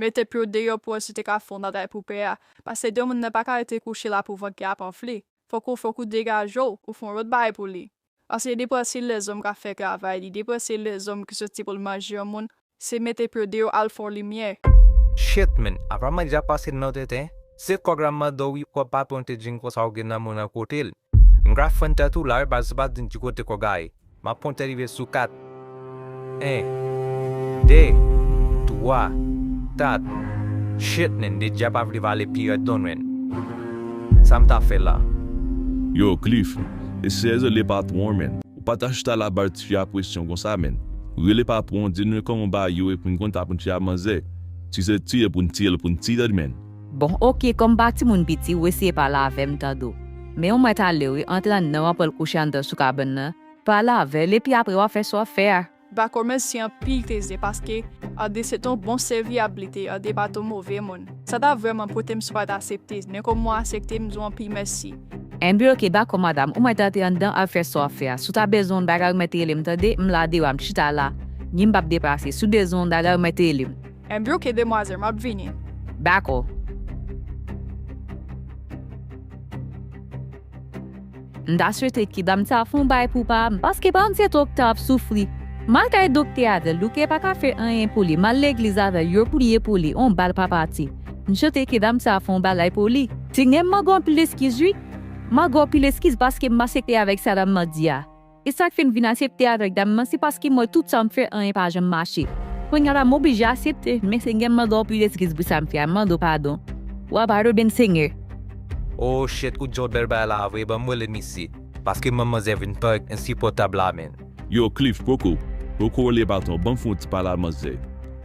mete pye w deyò pou wè si w te ka fè yon bagay pou pè a. Paske de moun nan pa ka rete kouche la pou vant li ap anfle. Fòk ou, fòk ou degaje w, ou fè yon lòt bagay pou li. Paske li depann se lèzòm k ap fè travay li, depann se lèzòm ki soti pou l manje yon moun, se mete pye w deyò al fè yon limyè. Shit, man, apa m deja pase nan tenten? Se kòb la m mande w wi, kòb patwon te di m konsa ou gen nan men w nan kote l. M ka fwenn tèt ou la wi, paske se pa di m ki kote kòb la ye. M ap konte rive sou kat. En, de, twa, kat. Shit, man, de dya pa vle vale pi rèd non, man. Sa m ta fè la? Yo, Cliff, eseye rele patwon an, man. Ou pa ta chita la bay ti fi a presyon konsa, man. Rele patwon an, di l nou kòman bagay yo ye pou n konn ta pou n chita manzè. Si se tiye pou n tiye l, pou n tiye l, man. Bon, oke, kòm m pa timoun piti, ou eseye pale avè m, tande w. Men yon mwen talè, wi, antre anndan, w ap wè l kouche anndan sou kabann nan. Pale avè l, epi apre w ap fè sa w ap fè a. Bako, mèsi anpil, Tezyen, paske André se t yon bon sèviyab li te ye, André pa t yon move moun. Sa ta vrèman pote m sou pa t aksepte, men kòm ou aksepte, m di w anpil mèsi. Enben oke, dakò, madanm, ou mèt antre anndan al fè sa w ap fè a. Si w ta bezwen yon bagay, ou mèt rele m, tande, m la deyò a, m chita la. Ni m p ap deplase. Si w bezwen yon bagay, ou mèt rele m. Enben oke, demwazèl, m ap vini. Dakò. M ta swete ke dam sa fè yon bagay pou pa m, paske pa m se doktè ap soufri. M al kay doktè avè l, doktè pa ka fè anyen pou li. M al legliz avè l, yo priye pou li, yon bal pa pati. M swete ke dam sa fè yon bagay pou li. Senyè, m mande w anpil eskiz, wi. M mande w anpil eskiz paske m aksepte avèk sa dam nan di a. E sa k fè m vin aksepte avèk dam nan, se paske m wè tout sa m fè, anyen pa janm mache. Kounye a la, m oblije aksepte, men Senyè, m mande w anpil eskiz pou sa m fè a, m mande w padon. W a padone m, Senyè. Oh shit, ou di yon bèl bagay la vre, ban m rele misye. Paske manman zè vin twò ensipòtab la, man. Yo, Cliff, poko, poko rele patwon, ban m fè yon ti pale a manzè.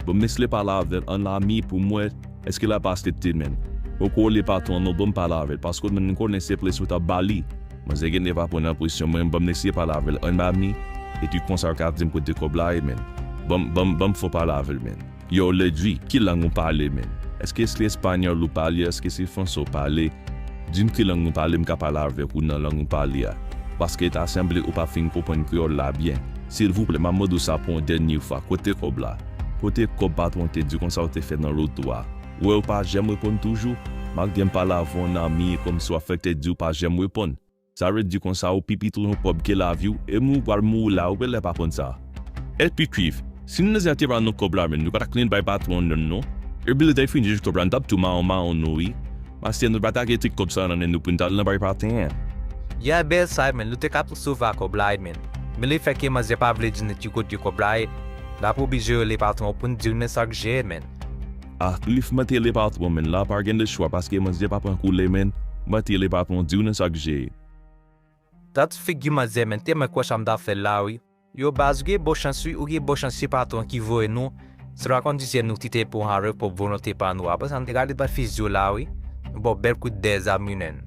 Ban m eseye pale avè l an ami pou m wè èske l ap aksepte, man. Poko rele patwon an non, ban m pale avè l, paske ou menm m konnen se presyon w t ap ba li. Manzè genlè pa pran nan presyon, mwen ban m eseye pale avè l an ami, epi konsa w ka di m kote kòb la ye, man. Ban m, ban m, ban m fè w pale avè l, man. Yo, Ledri, ki lang ou pale, man? Èske se espanyòl ou pale, èske se franse ou pale? Di m ki lang ou pale, m ka pale avèk ou nan lang ou pale a. Paske ta sanble ou pa fin konprann kreyòl la byen. Silvouplè, m ap mande w sa pou yon dènye fwa, kote kòb la? Kote kòb patwon te di konsa ou te fè nan loto a? Ou wè ou pa janm reponn toujou? Malgre m pale avè w nan mi, kòmsi w ap fè tèt di ou pa janm reponn. Sa vle di konsa ou pi pito yon kòb ke lavi w, e m ou pral mouri la, ou genlè pa konn sa. Epi Cliff, si nou te ba nou kòb la, men nou pa t ap knnen bay patwon an non. Epi lè te fini jis kòb la, nou t ap tou mawon mawon nou, wi. Paske nou pa t ap gen tout kòb sa nan men nou pou n t al nan bay patwon an. Ya bèl sa, men nou te ka tou sove ak kòb la, men. Men lefètke manzè pa vle di nou ki kote kòb la ye, n ap oblije rele patwon an pou n di l men sa k jere, men. Ah, Cliff, mwen te rele patwon, men la pa gen de chwa paske manzè pa pran koulè, men. Mwen te rele patwon, di l men sa k jere. Dat figi manzè, men, tèlman kwè sa m t ap fè la, wi. Yo, baz, ou gen bon chans, wi, ou gen bon chans se patwon ki voye nou. Se pa kondisyon nou ki te pran avèk pwòp volonte pa nou. Apre sa, n te gade ban fizi yo la, wi. Bon, bèl kout dèzam, wi, men.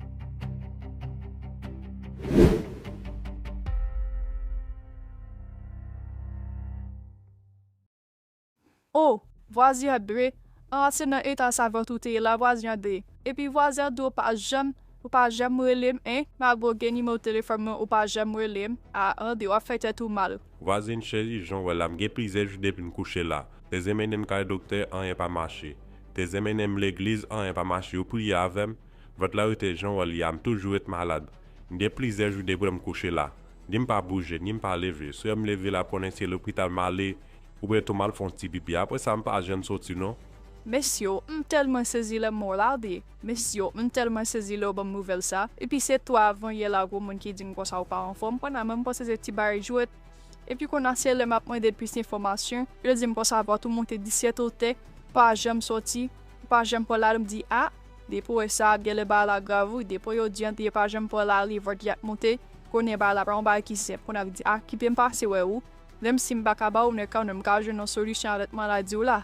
O, vwazen André, a, se nan eta sa vant ou te ye la, vwazen André. Epi vwazen André, ou pa janm, ou pa janm rele m, en? Malgre w gen nimewo telefòn mwen, ou pa janm rele m. A, André, w ap fè tèt ou mal. Vwazen cheri, jan w wè la, m gen plizyè jou depi m kouche la. Tezyen mennen m kay doktè, anyen pa mache. Tezyen mennen m legliz, anyen pa mache. Yo priye avè m, vant la rete jan w wè l ye a, m toujou ret malad. M gen plizyè jou depi lè m kouche la. Ni m pa bouje, ni m pa leve. Sou lè m leve la, konnen se lopital m ale, oubyen tou m al fè yon ti pipi. Apre sa, m pa janm soti non. Mesye, m tèlman sezi lè m wè w la de. Mesye, m tèlman sezi lè w ban m nouvèl sa. Epi se twa avan yè la gwo moun ki di m konsa ou pa anfòm. Kòm nan mwen m panse se ti bagay jwèt. Epi kòm nan se lè m ap mande l plis enfòmasyon, yo di m konsa vant ou monte disèt otè, pa janm sòti, pa janm pran lari. M di a, depi w wè sa ap genlè bagay la grav wi. Depi yo di antre pa janm pran lari, vant li ap monte, konnen bagay la pa yon bagay ki senp. Kòm nan di a, kite m pase wè ou. Menm si m pa ka ba w, men kanmenm m ka jwenn yon solisyon avèk maladi w la.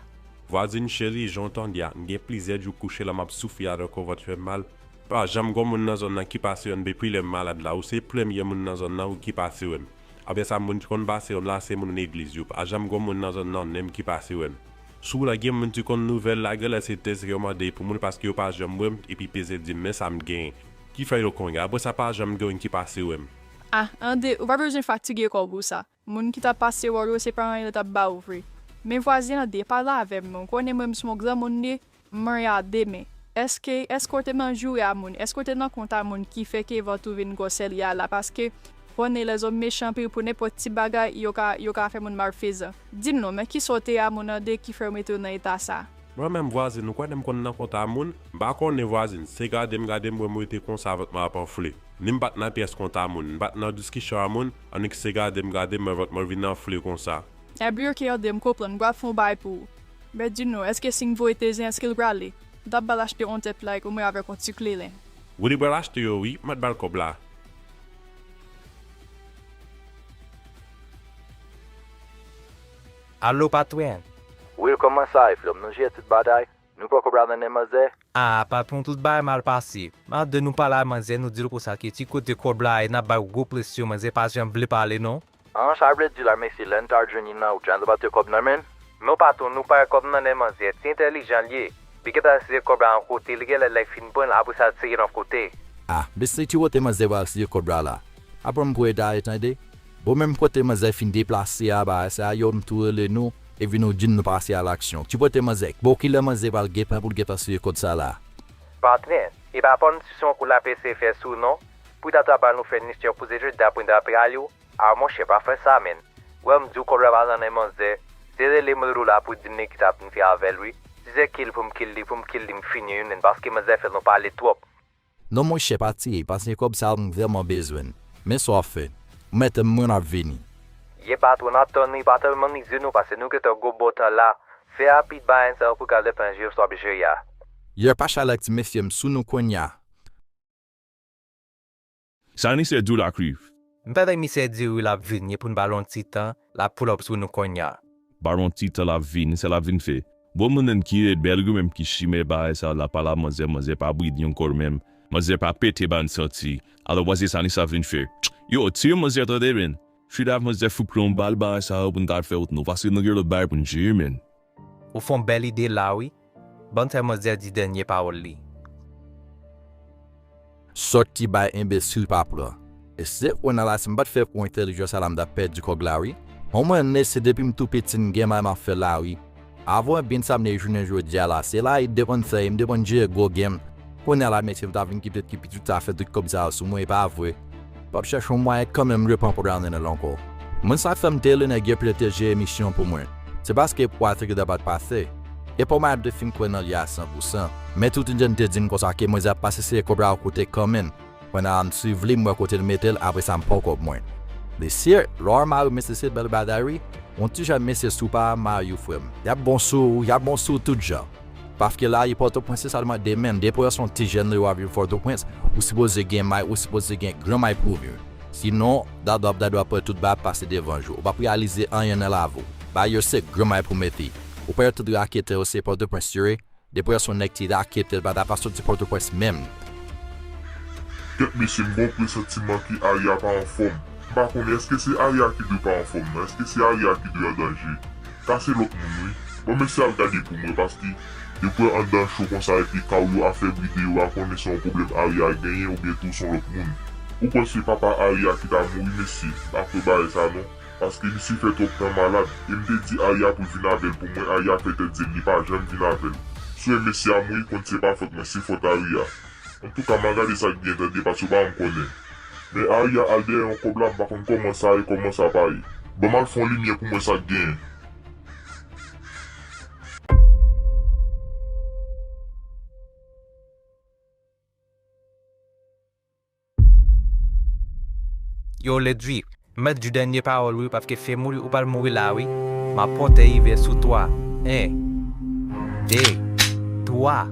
Vwazin cheri, jan w tande a, m gen plizyè jou kouche la m ap soufri avèk yon vant fè m mal. Pa janm gon moun nan zòn nan ki pase wè m depi lè m malad la. Ou se premye moun nan zòn nan wi ki pase wè m. Apre sa, moun ki konn pase wè m la, se moun legliz yo. Pa janm gon moun nan zòn nan menm ki pase wè m. Si w la gen moun ki konn nouvèl la, genlè se tès yo mande pou moun paske yo pa janm wè m epi peze di m men sa m genyen. Ki fè yo konnen. Apre sa, pa janm gen youn ki pase wè m. Ah, André, ou pa bezwen fatige kò w pou sa. Moun ki t ap pase wè w yo se pa anyen yo t ap ba ou vre. Men vwazen André, pale avè m non, konnen mwen m se yon granmoun li, m marye a de men. Èske, èske w te nan joure a moun? Èske w te nan kont a moun ki fè ke vant ou vin gwosè li a la? Paske konnen lèzòm mechan anpil, pou nenpòt ti bagay yo ka, yo ka fè moun malfezan. Di m non, men kisa w te ye a moun André ki fè yo mete w nan eta sa? Mwen menm vwazin, ou kwè m konn nan kont a moun? M pa konnen vwazin, se gade m gade m wè m rete konsa vant mwen ap anfle. Ni m pa t nan pyès kont a moun, m pa t nan diskisyon a moun, annik se gade m gade m wè vant mwen vin anfle konsa. Ebyen oke André, m konprann, m pral fè yon bagay pou ou. Men di m non, èske si m voye te zen, èske l prale? M t ap ba l achte yon tèt like omwen avèk yon ti kleren. Wi, li pral achte yo wi, mèt ba l kòb la. Alo patwon. Will, kòman sa ye frè m? Nou jere tout bagay? Nou pran kòb la nan men manzè? Ah patwon, tout bagay mal pase. Mande nou pale a manzè, nou di l konsa ke ti kote kòb la ye, n ap bay gwo presyon, manzè pa janm vle pale non. An, sa vle di la mesye, lè n t al jwenn li nan wout la, nou pa t wè kòb nan men l? Non patwon, nou pa wè kòb nan men manzè. Ti entèlijan l ye. Li gentan al siye kòb la yon kote, li genlè lè l fin pran l, apre sa l siye l yon kote. Ah, mesye, ki kote manzè pral siye kòb la la? Aprann m pou eta a tande. Bon, menm kote manzè fin deplase a, bagay sa yo, m tou rele nou, epi nou di n nou pase a laksyon. Ki kote manzè? Bon, kilè manzè pral gen tan pou l gentan siye kòb sa la? Patnè, e pa pòm si se yon kou l ap eseye fè sou w non. Pou dat w ap ba nou fè misyon pou se jodi apre n t ap pale yo. Ah monchè, pa fè sa menn. Ou wè m di w kòb la pa nan men manzè. Se rele m rele w la pou di m men ki sa pou n fè avè l wi. Si se kill pou m kill li, pou m kill li, m fini wi menn, paske manzè fè nou pale twòp. Non monchè, pa tiye, paske kòb sa a m vrèman bezwen l. Men sa w ap fè. Ou mèt m mwen ap vini. Ye patwon, n ap tann wi, pa tèlman nize nou, paske nou gentan gwo botan la. Fè rapid bagay sa yo pou gade pen je w sa w ap jere a. Ye pa chalè ti mesye, m sou nou kounye a. Sa misye di w la Kriv? M panse misye di wi l ap vini, e pou n ba l yon ti tan, l ap pull up sou nou kounye a. Ba l yon ti tan l ap vini, sa l ap vin fè? Bon moun nan ki ret bèl wi menm ki chimè bagay sa l ap pale a manzè, manzè pa bride yon kòl menm, manzè pa pete bann santi, alò w panse sa misye ap vin fè? Yo, tire manzè tande menn, chita manzè fout pran yon bal bagay sa yo pou n t al fè wout nou, paske nou gen lòt bagay pou n jere menn. Ou fè yon bèl ide la wi. Ban m fè manzè di dènye pawòl li. Sòt ti bay enbesil pa pran. E se kounye a la si m pa t fè kou entèlijan sa la m t ap pèdi kòb la wi. Omwen nèse depi m tou piti m gen may m ap fè la wi. Avan w byen sa m ye jounen jodi a la se la e depann fè e m depann jere gwo game. Kounye a la mesye m ta vin kite ki pitit sa fè tout kòb sa yo sou mwen e pa vre. M ap chèche yon mwayen kanmenm repann pwogram nan l ankò. Mwen sa k fè m te rele nèg yo pou yo te jere misyon pou mwen. Se paske pou a te gentan pa t pase. E pou mwen te fin kwè nan li a san pou san. Men tout moun te di m konsa ke mwen ap pase sere kòb la yon kote kanmenm. Kounye a m swiv li m wè kote l mete l apre sa m pran kòb mwen. Mesye, lè w mare mesye se bèl bagay wi. Yon ti jèn mesye sou pa mare w frè m. Y ap bon sou ou, y ap bon sou ou tout jan. Paske lari Pòtoprens se sèlman de menm, depi w se yon ti jèn lè w ap viv Pòtoprens, ou sipoze gen may, ou sipoze gen gran may pou w viv. Sinon, dada w ap dada w ap pran tout bagay ap pase devan je w. Ou p ap reyalize anyen nan lavi w. Bagay yo se gran may pou w mete. Ou pa wè tout raketè yo se Pòtoprens yo ye? Depi w se yon nèg ki raketè l pa ta pa soti Pòtoprens menm. Kèt mesye m gon presantiman ke Aria pa anfòm. M pa konnen èske se Aria ki dwe pa anfòm nan, èske se Aria ki dwe an danje. Ka se lòt moun wi. Bon mesye al gade pou mwen paske depi w anndan cho konsa epi kaw yo ap fè bri deyò a konnen se yon pwoblèm Aria genyen oubyen tou se yon lòt moun. Ou kwè se papa Aria ki ta mouri mesye, m pa kwè bagay sa non. Paske misye fè twòp tan malad. E m te di Aria pou l vin avè l pou mwen, Aria fè tèt di l li pa janm vin avè l. Si w wè mesye a mouri, konn se pa fòt mwen, se fòt Aria. Antouka, m a gade sa k gen tande, paske w pa janm konnen. Men Aria al dèyè yon kòb la, m pa konn kòman sa ye, kòman sa pa ye. Ban m al fè yon limyè pou m wè sa k genyen. Yo, Ledri, m mèt di dènye pawòl wi, paske Femoul ou pral mouri la wi. M ap konte rive sou twa. En, de, twa.